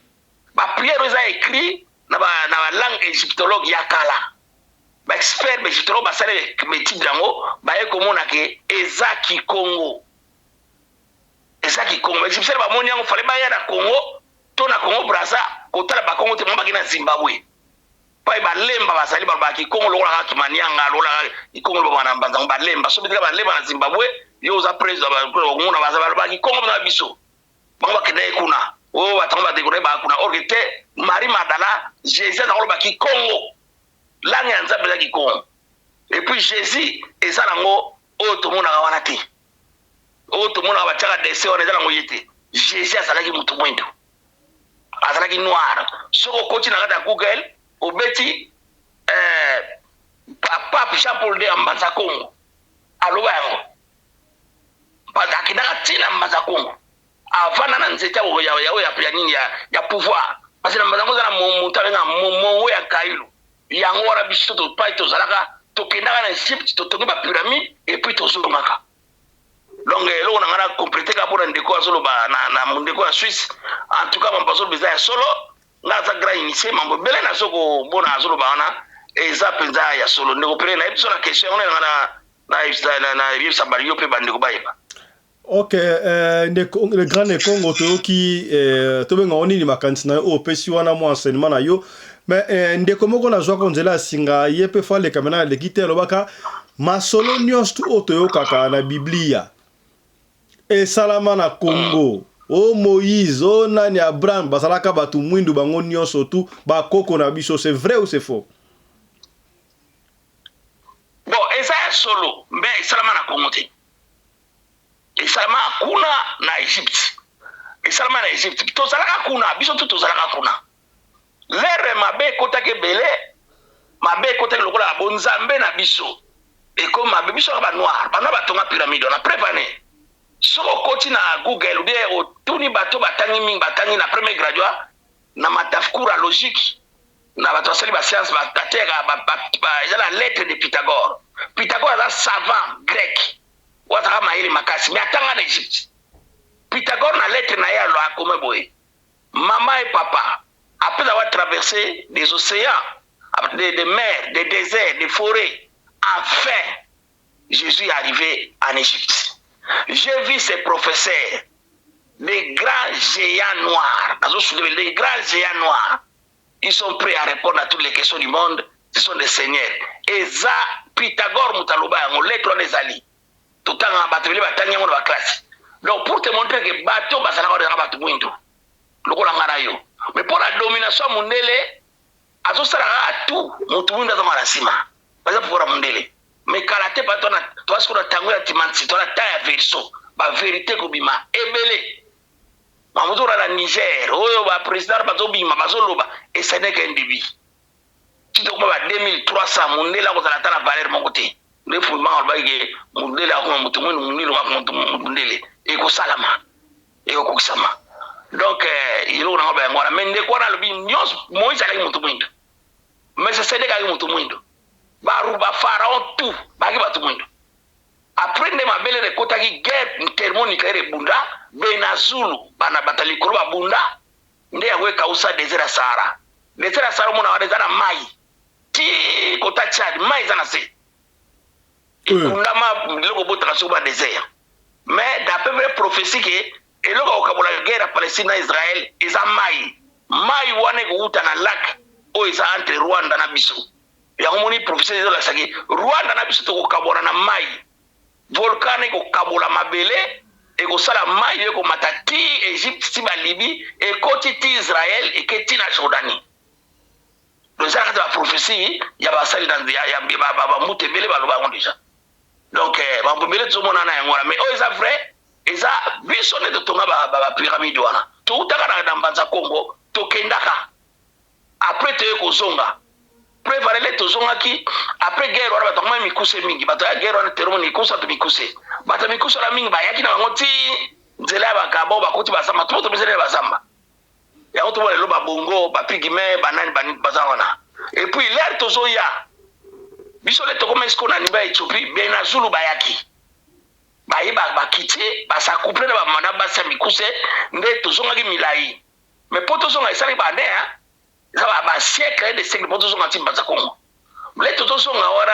Ba prière oyo eza écrit na ba na ba langue égyptologue ya kala. Ba expert ba égyptologue basali ba étude yango, baye komona ke eza kikongo. Eza kikongo. Ba égyptien bamoni yango fallait baya na Congo to na Congo Brazza kotala ba Congo te, bango bakei na Zimbabwe. Pai ba lemba bazali balobaka kikongo lokola kaka kimanianga lokola kaka kikongo lobaka na mbanza ba lemba soki tika ba lemba na Zimbabwe yo oza president ba nguna baza balobaka kikongo na biso bango bakendaki kuna oyo batango badekona ba kuna or que te Marie Magdala Jesus aza koloba kikongo langue ya Nzambe eza kikongo et puis Jesus eza nango oyo tomonaka wana te oyo tomonaka batiaka dessin wana eza nango ye te Jesus azalaki mutu mwindo azalaki noir soki okoti na kati ya google obeti eh, pape jean paul de ya mbanza congo aloba yango akendaka ntina mbanza congo avanda na nzete ya nini ya pouvoir parce na mbanza yango eza na moto abenga mongo ya kailu yango wana biso topai tozalaka tokendaka na egypte totongi bapyramide epuis tozongaka Donc eloko na nga na complete kaka pona ndeko azoloba na, na ndeko ya Suisse en tout cas mambo azoloba eza ya solo nga aza grand initié mambo ebele nazo komona azoloba wana eza mpenza ya solo ndeko pele nayebi biso na question yango na nga na na na yebisa bali yo mpe bandeko bayeba Ok, euh, ndeko, le grand Nekongo toyoki euh, tobenga ngo nini makanisi na yo oyo opesi wana mwa enseignement na yo mais euh, ndeko moko nazwaka nzela ya singa ye mpe fo aleka mena aleki te alobaka Masolo nyonso oyo toyokaka na Biblia esalama na Congo. O Moïse, o nani Abraham, bazalaka bato mwindu bango nyonso tu bakoko na biso. C'est vrai ou c'est faux? Bon, eza ya solo, mais esalama na Congo te. Esalama kuna na Egypte. Esalama na Egypte. Tozalaka kuna, biso tu tozalaka kuna. L'heure mabe ekotaki ebele, mabe ekotaki lokola bonzambe na biso ekomi mabe. Biso kaka ba noir, ba noir batonga pyramide wana preuve année. Soki okoti na Google ou bien otuni bato batangi mingi, batangi na premier graduat na matafkura logique na bato basali ba science bateyaka eza na lettre de Pythagore. Pythagore aza savant grec oyo azalaka mayele makasi mais atanga na Egypte. Pythagore na lettre na ye akoma boye Maman et papa après avoir traverse des oceans, des, des mers, des deserts, des forets, enfin. Jesus est arrivé en Egypte. J'ai vu ces professeurs, des grands géants noirs, des grands géants noirs. Ils sont prêts à répondre à toutes les questions du monde. Ce sont des seigneurs. Eza Pythagore moto aloba yango, lettre wana ezali. Totanga bato ebele batangi yango na ba classe. Donc pour te montrer que bato bazalaka wana ezalaka bato mwindu lokola nga na yo. Mais pour la domination ya mundele azosala kaka tout moto mwindu azonga na nsima. Baza pouvoir ya mundele. Mais kala te bato wana toza sikoyo na tango ya timanti, toza na temps ya verso. Ba verite kobima ebele. Makambo ozomona na Niger oyo ba president bazobima bazoloba et ce n'est qu'un début. Ti tokoma ba 2300 mundele akozala ata na valeur moko te. Nde Fumanga alobaki ke mundele akoma moto mwindu, mwindu akoma moto mundele. Ekosalama, ekokokisama. Donc eloko na nga yango wana. Mais ndeko wana alobi nyonso Moïse alaki moto mwindu. Melchisedek alaki moto mwindu. Ba ba pharaon tout bazalaki bato mwindu. Après nde mabele ekotaki guerre thermonucléaire ebunda Benazulu bana bato ya likolo babunda nde yango ekausa desert ya Sahara. Desert ya Sahara omona wana eza na mayi ti kota Tchad mayi eza na se ekundama biloko ebotaka soko ba desert mais d'après vrai prophetie ke eloko ya kokabola guerre ya Palestine na Israël eza mayi mayi wana ekowuta na lac oyo eza entre Rwanda na biso Yango omoni prophetie ezolakisa ke Rwanda na biso tokokabwana na mayi. Volcan ekokabola mabele, ekosala mayi oyo ekomata ti Egypte ti ba Libye, ekoti ti Israël, eke ti na Jordanie. Donc eza na kati ya ba prophetie ya basali na ya, ya, ba, ba, ba mbuta ebele baloba yango deja. Donc eh, mambo ebele tozomona na yango wana mais oyo eza vrai eza biso nde totonga ba, ba, ba pyramide wana. Toutaka na, na Mbanza Kongo, tokendaka Après toye kozonga preuve en est tozongaki après guerre wana bato bakomaki mikuse mingi bato ya guerre wana thermo mikusa to mikuse bato ya mikuse wana mingi bayaki na bango ti nzela ya bagabon bakoti bazamba to tobezeli ya bazamba yango tomona lelo babongo bapigme banani banini baza wana et puis l'heure tozoya biso le tokoma esiko na niveau ya Ethiopie benazulu bayaki baye bakiti basacouple na basi ya mikuse nde tozongaki milai Mais po tozonga esalaki ba annee hein eza ba ba siècle de siècle po tozonga ti mbanza kongo le tozozonga wana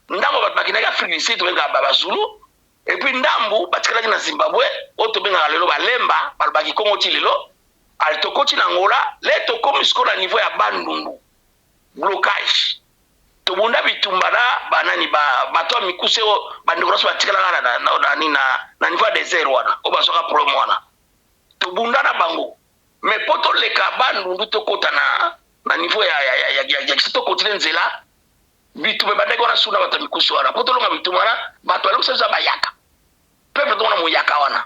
ndambo bato bakendaki Afrique du Sud tobengaka ba bazulu et puis ndambu batikalaki na Zimbabwe oyo tobengaka lelo balemba balobaki kongo ti lelo ale tokoti na Angola le tokomi sikoyo na niveau ya Bandundu blocage tobunda bitumba na banani ba bato ya mikuse oyo bandeko nyonso batikalaka na, na, na, na, na niveau ya desert wana oyo bazwaka problème wana Tobunda na bango mais po toleka bandundu tokota na na niveau ya ya ya ya ya to continuer nzela bitumba ebandaki wana suna bato ya mikusu wana po tolonga bitumba wana bato balongisa biso bayaka peuple tomona moyaka wana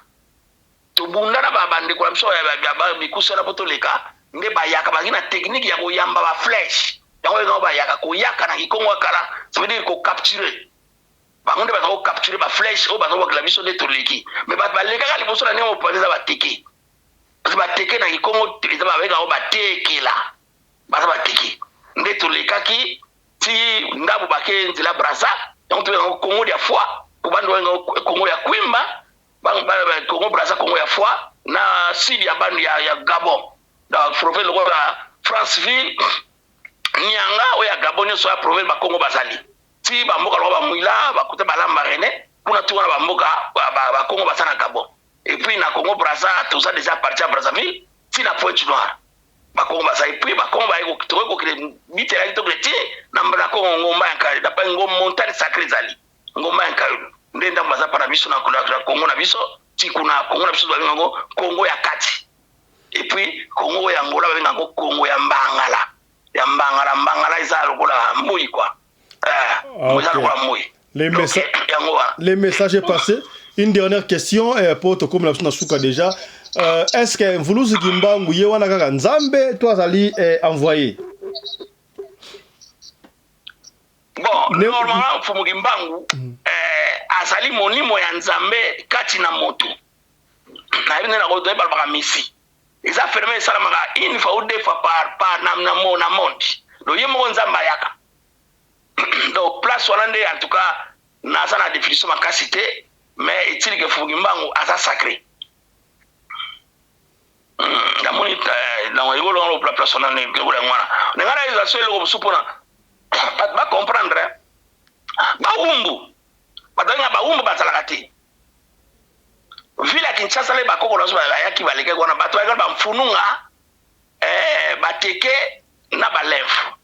tobunda na bandeko na biso ya mikusu wana po toleka nde bayaka bazalaki na technique ya koyamba ba flèche yango yango bayaka koyaka na kikongo ya kala ça veut dire ko capturer Bango nde baza ko capturer ba flèches oyo baza kobwakela biso nde toleki. Mais bato balekaka liboso na ndenge mopanzi eza bateke. Parce que bateke na kikongo eza babengaka yango batekela. Baza bateke. Nde tolekaki ti ndambo bake nzela Brazza, yango tobengaka yango Congo dia foi, po bandu babenga yango Congo ya Kwimba, Congo Brazza Congo ya foi na sud ya bandu ya, ya Gabon. Na province lokola Franceville, Nyanga oyo ya Gabon nyonso ya province ba Congo bazali. Ti ba mboka lokola ba Mwila, ba kote ba Lambaréné, kuna ti wana ba mboka ba, ba, ba Congo baza na Gabon. Et puis na Congo Brazza, toza dejà parti ya Brazzaville, ti na Pointe Noire. Ba Congo baza et puis ba Congo baye tokoki kokende bitelaki tokende ti na na Congo ngomba ya Nkayulu, na ngomba montagne sacrée ezali. Ngomba ya Nkayulu. Nde ndambo baza pa na biso na, na, na Congo na biso, ti kuna Congo na biso babenga yango Congo ya kati. Et puis Congo ya Angola babenga yango Congo ya Mbangala. Ya Mbangala, Mbangala eza lokola mbui quoi. Eh, ah, okay. Les, messa les messages est passé. Une dernière question eh, pour tokomi na biso na suka déjà. Euh, est-ce que Mvuluzi Kimbangu ye wana kaka Nzambe to azali eh, envoyé? Bon, ne... normalement Mfumu Kimbangu mm. eh, azali molimo ya Nzambe kati na moto. Nayebi nde nakoyeba balobaka misi. Eza phénomène esalamaka une fois ou deux fois par, par na, na, na monde. Donc ye moko Nzambe ayaka. Donc place wana nde en tout cas naza na definition makasi te mais etili ke Mfumu Kimbangu aza sacre. Hmm, namoni eh, na ekolo wana place wana nde ekolo yango wana na ngai nayeza so eloko mosusu mpona bato bacomprendre bawumbu. Bato babenga bawumbu bazalaka te. Ville ya Kinshasa le bakoko na biso bayaki balekaki wana bato bayaki ba mfununga eh, bateke na balemfu.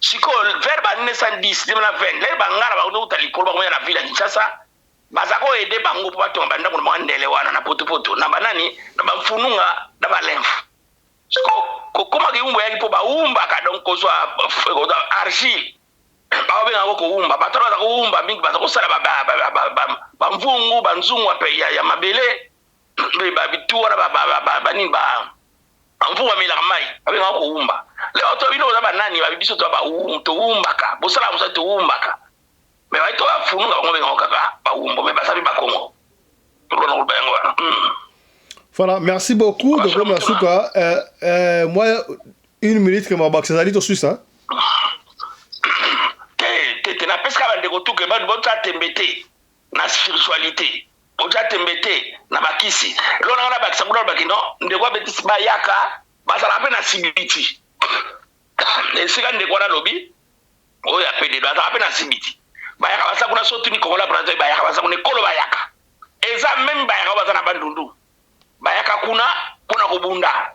Sikoyo vers ba 1910 1920 lere bangala bakuta likolo bakoya na ville ya Kinshasa baza ko aider bango po batonga ba ndako na bango ya ndele wana na poto poto na ba nani na ba mfununga na ba lemfu. Sikoyo kokoma kiwumbu eyaki po bawumbaka donc kozwa argile baobenga yango kowumba bato wana baza kowumba mingi baza kosala bamvungu banzungu ya mabele bitu wana banini bamvungu bamelaka mai babenga yango kowumba leo to bino boza banani babi biso towumbaka bosalaka mosala towumbaka me bayi to bafununga bango benga yango kaka bawumbo me baza mpe bakongo tolona koloba yango wana hmm. Voilà, merci beaucoup. Donc, comme la souka, euh, euh, moi, une minute que ma bakisa ezali to suisse, hein? Te, te, te, napesaka bandeko tuke batu botya tembe te na spiritualité, botya tembe te na bakisi. Eloko nanga nabakisa kuna alobaki non, ndeko abetisi bayaka bazalaka mpe na sibiti esika ndeko wana alobi oyo ya pede bazalaka mpe na sibiti bayaka baza kuna so otuni kongola braza bayaka baza kuna ekolo bayaka eza meme bayaka oyo baza na bandundu bayaka kuna mpona kobunda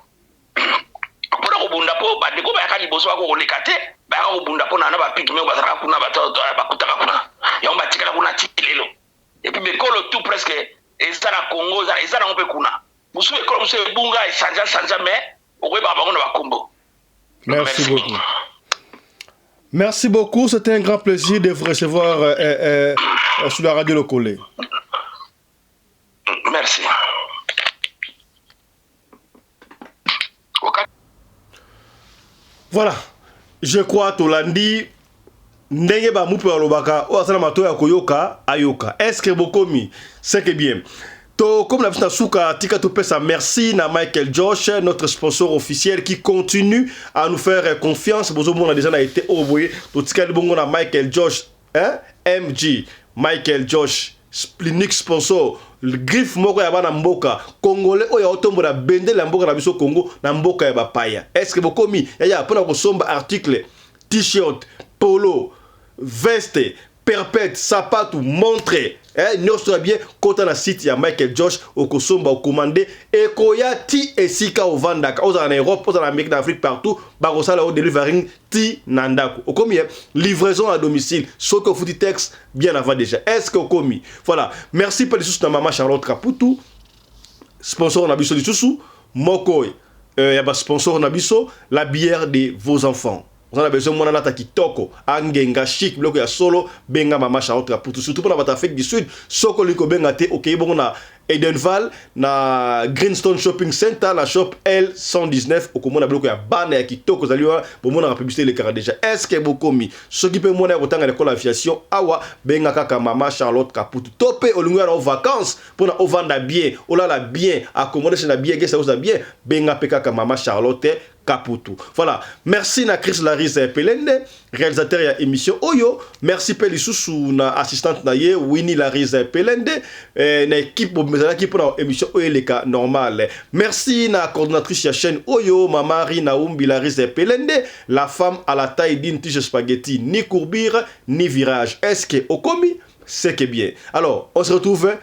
mpona kobunda mpo bandeko bayaka liboso bako koleka te bayaka kobunda mpona na bapigme oyo bazalaka kuna bato bakutaka kuna yango batikala kuna ti lelo epuis bekolo tout presque eza na congo eza nango mpe kuna mosusu ekolo mosusu ebunga echangea changea mais okoyebaka bango na bakombo Merci, Merci beaucoup. Merci beaucoup, c'était un grand plaisir de vous recevoir euh, euh, euh, sur la radio Locolé. Merci. Voilà, je crois tolandi ndenge ba mupe balobaka oyo aza na matoyi ya koyoka ayoka. Est-ce que bokomi? C'est que bien. Tokomi na biso na suka, tika topesa merci na Michael Josh, notre sponsor officiel qui continue à nous faire confiance. Bozomona déjà na été oyo boye, totikali bongo na Michael Josh hein? MG Michael Josh l'unique sponsor griffe moko ya bana mboka congolais oyo aotombola bendele ya mboka na biso Congo na mboka ya bapaya. Est-ce que bokomi yaya mpona kosomba article t-shirt polo veste perpète sapatu montre eh, nyonso ya bien kota na site ya Michael Josh okosomba okomande ekoya ti esika ovandaka ozala na Europe ozala na Amérique na Afrique partout bakosala yo delivering ti na ndako okomi eh? livraison à domicile soki ofuti texte bien avant déjà est ce que okomi voilà merci mpe lisusu na mama Charlotte Kaputu sponsor na biso lisusu moko euh, ya basponsor na biso la bière de vos enfants oza na besoin mwana alata kitoko angenga chic biloko ya solo benga mama Charlotte Kaputu surtout mpona bato Afrique du Sud soki olingi kobenga te okei bongo na Edenval na Greenstone Shopping Center na shop L119 okomona biloko ya bana ya kitoko ezali wana bomonaka publicité elekaka déjà est-ce que bokomi soki mpe mwana ya kotanga l'école aviation awa benga kaka mama Charlotte Kaputu to mpe olingi oya na vacances mpona ovanda bien olala bien accommodation na bien guest house na bien benga mpe kaka mama Charlotte Kaputu. Voilà. Merci na Chris Laris Pelende, réalisateur ya émission Oyo. Merci pe lisusu na assistante na ye Winnie Laris Pelende, eh, na équipe bozalaki pour na émission Oyo eleka normale. Merci na coordonnatrice ya chaîne Oyo, Mama Rina Umbi Laris Pelende, la femme à la taille d'une tige spaghetti, ni courbure ni virage. Est-ce que okomi C'est que bien. Alors, on se retrouve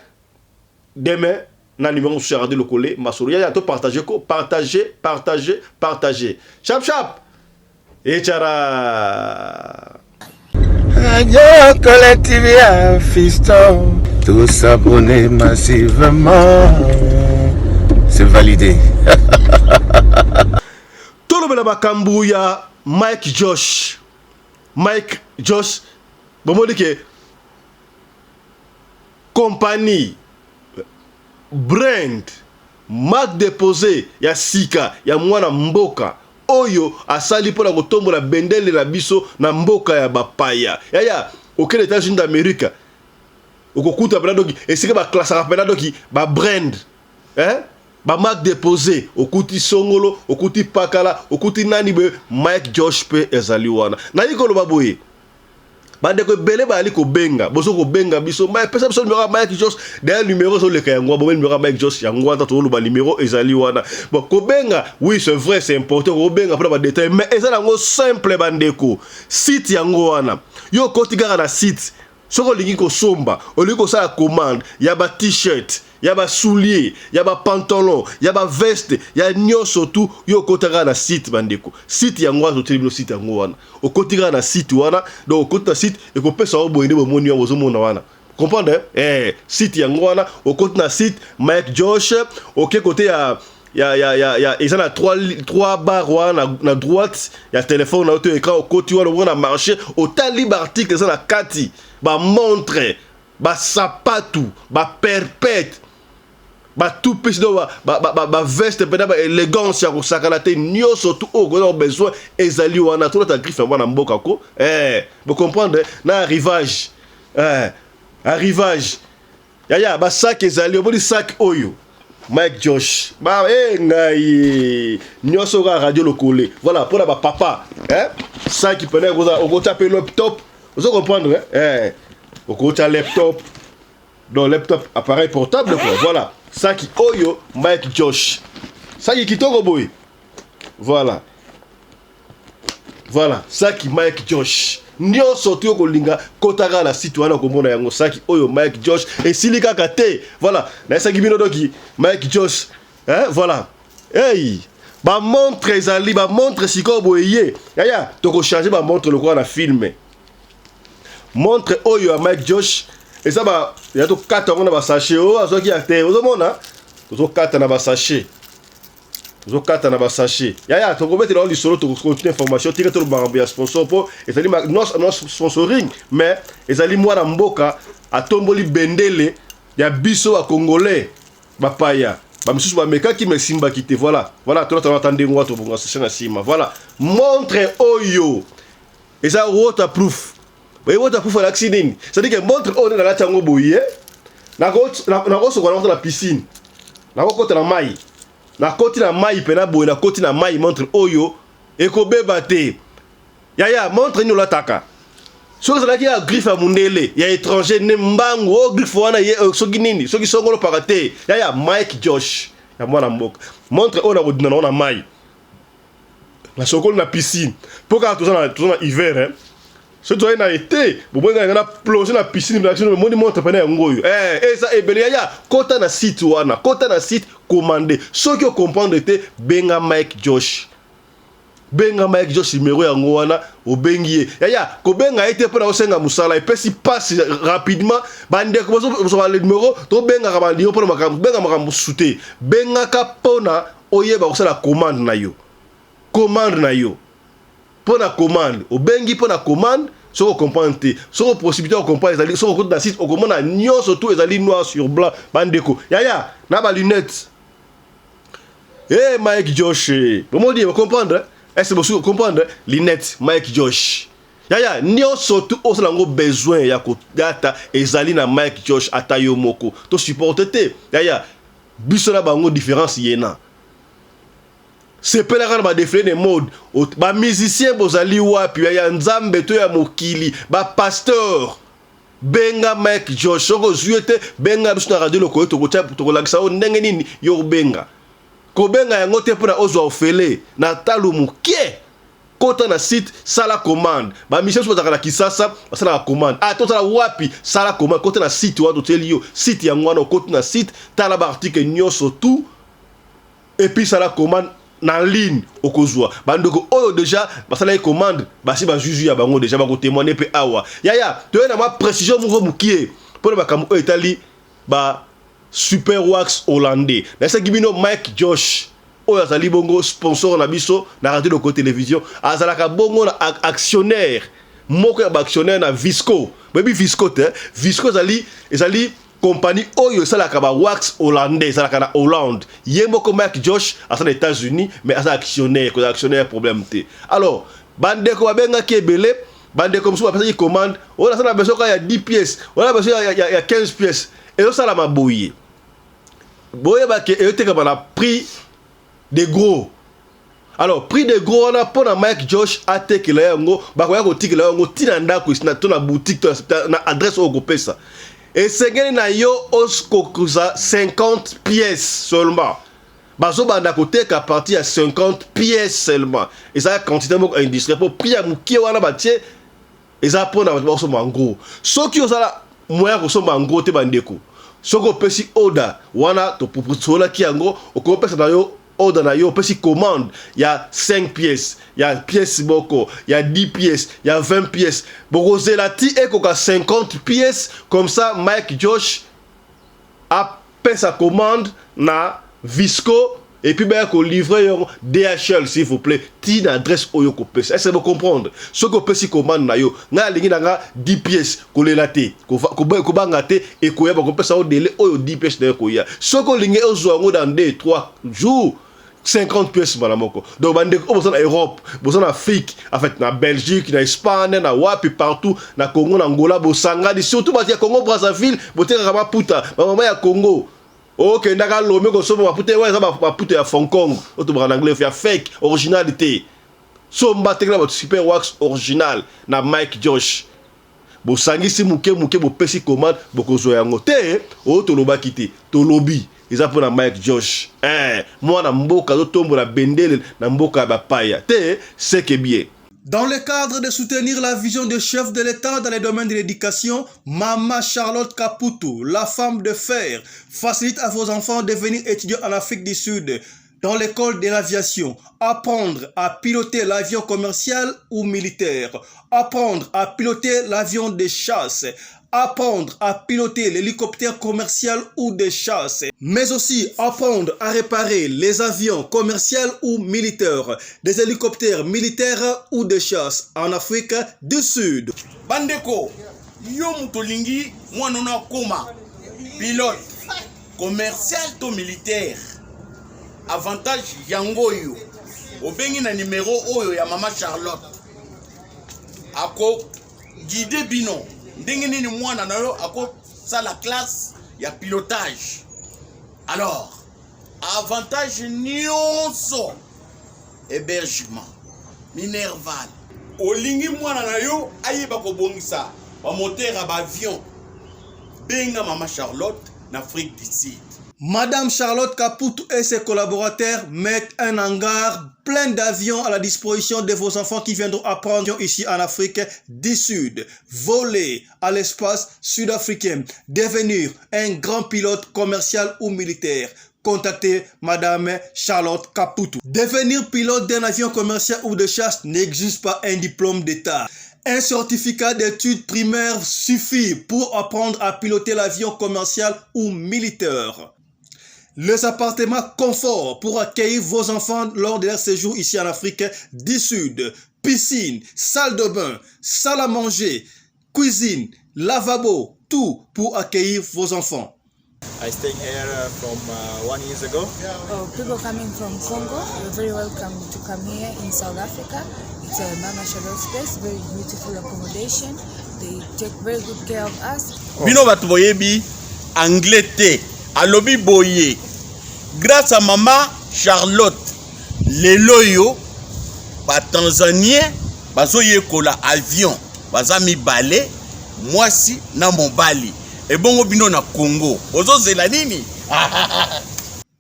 demain na numéro mosusu ya radio lokole masolo yaya to partage ko partage partage partage chap chap echara Radio Collective ya fiston Tous s'abonner massivement C'est validé tolobela makambo ya Mike Josh Mike Josh bomoni ke Compagnie, brand, marque deposee ya sika ya mwana mboka oyo asali mpo na kotombola bendele na biso na mboka ya bapaya. Yaya, okende Etats-Unis d'Amerique, okokuta mpena doki esika baklasaka mpena doki ba brand eh? ba marque deposee, okuti songolo, okuti pakala, okuti nani boye, Mike Josh mpe ezali wana. Nayi koloba boye bandeko ebele bayali kobenga bozo kobenga biso mai pesa biso numero ya Mike Jos d'ailleurs numero ezoleka yango wana bomeli numero ya Mike Jos yango wana tozoloba numero ezali wana bon kobenga oui c'est vrai c'est important kobenga mpona badetail mais eza nango simple bandeko site yango wana yo okoti kaka na site. Soki olingi kosomba, olingi kosala commande ya ba t-shirt, ya ba soulier, ya ba pantalon, ya ba veste, ya nyonso tu, yo okota kaka na site bandeko. Site yango wana totieli bino site yango wana. Okoti kaka na site wana, donc okoti na site ekopesa yo boye nde bomoni yango bozomona wana. Comprendre? Eh, site yango wana, okoti na site Mike Josh, oke kote ya ya ya ya ya eza na 3 3 bar wana na, na droite ya telefone na yo to écran okoti wana omona marché otali ba article eza na kati ba montre ba sapatu ba perpète ba tout pesi donc ba ba ba, ba veste mpena ba élégance ya kosakana te nyonso tu oyo okoza besoin ezali wana tolata griffe ya mwana mboka ko eh bo comprendre na arrivage eh arrivage Yaya ba sac ezali omoni sac oyo Mike Josh ba eh ngai nyonso kaka radio lokole voilà pona ba papa hein sac pena okoza okotya pe laptop ozo comprendre hein eh okotya laptop donc laptop appareil portable quoi voilà sac oyo Mike Josh sac kitoko boye voilà Voilà, saki Mike Josh. Nyonso tu okolinga kota kaka na site wana okomona yango saki oyo Mike Josh esili kaka te. Voilà, nayesaki bino doki Mike Josh. Hein, voilà. Hey, ba montre ezali ba montre sikoyo boye ye. Yaya, toko changer ba montre lokola na film. Montre oyo ya Mike Josh eza ba ya tokata yango na ba sachet oyo azwaki ya te. Ozomona? Tozokata na ba sachet. Tozokata na ba sachet. Yaya, tokobetela yo lisolo, tokocontinue information, tika toloba makambo ya sponsor mpo ezali non, non sponsoring, mais ezali mwana mboka atomboli bendele ya biso ba congolais bapaya bamisusu bamekaki mais esimbaki te. Voilà, voilà, tolata ata ndenge wana tobonga sachet na nsima. Voilà, montre oyo eza waterproof. Boye waterproof alakisi nini? C'est-à-dire que montre oyo nde nalati yango boye, nakosokola yango na piscine, nakokota na mai, nakoti na mai mpena boye, nakoti na mai, montre oyo ekobeba te. Yaya, montre nini olataka? Soki ezalaki ya griffe ya mundele ya étranger nde mbangu o oh, griffe wana ye eh, soki nini soki songolo paka te. Yaya, Mike Josh ya mwana mboka, montre oyo nakodina nango na mai nasokoli na piscine mpo kaka toza na, toza na hiver hein. soki tozali na ete bomoi ngai na plonge na piscine na bino bomoni montre pene yango oyo eh, eza ebele yaya kota na site wana kota na site commande soki ocomprendre te benga Mike Josh benga Mike Josh numero yango wana obengi ye yaya kobenga ye te mpo na osenga mosala epesi mpasi rapidement bandeko bozwa numero tobengaka bandeko mpo na makambo benga makambo mosusu te bengaka mpo na oyeba kosala commande na yo commande na yo mpo na commande obengi mpo na commande soki ocomprendre te soki possibilité ya comprendre ezali soki okoti na site okomona nyonso tout ezali noir sur blanc bandeko yaya na ba lunette hey, Mike Josh bomoni bocomprendre est-ce bosuki comprendre lunette Mike Josh yaya nyonso tu osala yango besoin ya kodata ezali na Mike Josh ata yo moko to supporte te yaya biso na bango différence yena sepelaka na badefile de mode bamusicien bozali wapi ya nzambe to ya mokili bapasteur benga mike josh soki ozwi ye te benga biso na radio lokoyo tokolakisa yo ndenge nini yo kobenga kobenga yango te mpona ozwa ofele na talo moke Kota na site sala commande. Ba missions mosusu bazalaka na Kisasa basalaka commande. Ah tozala wapi? Sala commande kota na site wana totieli yo site yango wana okoti na site tala ba article nyonso tout et puis sala commande na ligne okozwa bandeko oyo deja basalaki commande basi bazwi ya bango deja bakotemoigne mpe awa yaya toye na mwa précision moko mokie mpo na makambo oyo etali ba super wax hollandais nayesaki bino mike josh oyo azali bongo sponsor na biso na radio loko television azalaka bongo na actionnaire moko ya baactionnaire na visco boyebi visco te visco ezali ezali compagnie oyo esalaka ba wax hollandais ezalaka na hollande ye moko mike josh aza na états-unis mais aza actionnaire kozala actionnaire problème te alors bandeko babengaki ebele bandeko mosusu bapesaki commande oyo naza na besoin kaka ya 10 pièces oyo na besoin ya, ya, ya 15 pièces ezosalama boye boyeba ke eyotekama na prix de gros alors prix de gros wana mpo na mike josh atekela yango bakoya kotikela yango ntina ndako to na boutique to na adresse oyo okopesa esengeli na yo okokuza 50 pièces seulement bazobanda koteka partir ya 50 pièces seulement eza quantité moko industrielle mpo prix ya mokie wana batie. Eza mpona bato bakosomba en gros. Soki ozala moyen ya kosomba en gros te, bandeko, soki opesi order wana, tosololaki yango, okopesa na yo order na yo, opesi commande ya 5 pièces, ya pièce moko, ya 10 pièces, ya 20 pièces, bokozela ti ekoka 50 pièces. Comme ça Mike Josh apesa commande na Visco et puis baya kolivrer yango DHL, s'il vous plaît, ti na adresse oyo kopesa. Est-ce que bocomprendre? Soki opesi commande na yo, ngai alingi na nga 10 pièces, kolela te, kobanga te, ekoya. Bakopesa yo délai oyo 10 pièces na yo koya. Soki olingi ozwa yango dans 2 3 jours, 50 pièces mbala moko. Donc bandeko oyo boza na Europe, boza na Afrique, en fait na Belgique, na Espagne, na wapi partout, na Congo, na Angola, bosangani, surtout bato ya Congo Brazzaville, botekaka maputa, bamama ya Congo, okendaka Lome kosomba maputa wana, eza maputa ya Hong Kong oyo tobaka na anglais ya fake, original te. Somba, tekela bato Super Wax original na Mike Josh. Bosangisi moke moke, bopesi commande, bokozwa yango te. Oyo tolobaki te, tolobi eza mpona Mike Josh, mwana mboka azotombola bendele na mboka ya bapaya te, seke bien. Dans le cadre de soutenir la vision du chef de l'État dans les domaines de l'éducation, Mama Charlotte Kaputu, la femme de fer, facilite à vos enfants de venir étudier en Afrique du Sud dans l'école de l'aviation, apprendre à piloter l'avion commercial ou militaire, apprendre à piloter l'avion de chasse, apprendre à piloter l'hélicoptère commercial ou de chasse, mais aussi apprendre à réparer les avions commerciaux ou militaires, des hélicoptères militaires ou de chasse en Afrique du Sud. Bandeko, yo moto olingi mwana ono akóma pilote commercial to militaire, avantage yango oyo: obengi na nimero oyo ya Mama Charlotte, akoguider bino ndenge nini mwana na yo akosala classe ya pilotage. Alors avantage nyonso, hébergement, minerval. Olingi mwana na yo ayeba kobongisa bamoteur ya baavion, benga Mama Charlotte na Afrique du Sud. Madame Charlotte Kaputu et ses collaborateurs mettent un hangar plein d'avions à la disposition de vos enfants qui viendront apprendre ici en Afrique du Sud, voler à l'espace sud-africain, devenir un grand pilote commercial ou militaire. Contactez Madame Charlotte Kaputu. Devenir pilote d'un avion commercial ou de chasse n'exige pas un diplôme d'État. Un certificat d'études primaires suffit pour apprendre à piloter l'avion commercial ou militaire. Les appartements confort pour accueillir vos enfants lors de leur séjour ici en Afrique du Sud. Piscine, salle de bain, salle à manger, cuisine, lavabo, tout pour accueillir vos enfants. I stay here from 1 years ago. Oh, people coming from Congo, you're very welcome to come here in South Africa. It's a Mama Charlotte's place, very beautiful accommodation. They take very good care of us. Bino bato boyebi anglais te, alobi boye: grâce à Mama Charlotte, lelo oyo batanzanien bazoyekola avion, baza mibale, mwasi na mobali. Ebongo bino na Congo bozozela nini?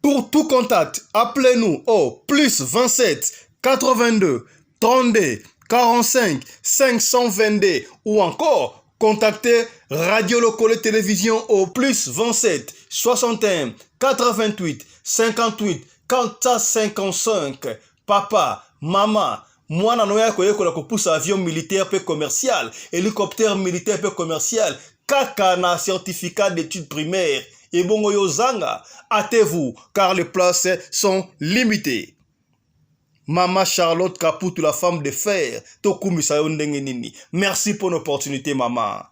Pour tout contact, appelez-nous au plus 27 82 32 45 522 ou encore contactez Radio Lokole Télévision au plus 27 61 88 58 455. Papa, maman, mwana na yo akoyekola kopusa avion militaire mpe commercial, hélicoptère militaire mpe commercial, kaka na certificat d'études primaires. Ebongo yo zanga, hâtez-vous car les places sont limitées. Mama Charlotte Kaputu, la femme de fer, tokumisa yo ndenge nini? Merci pour l'opportunité, mama.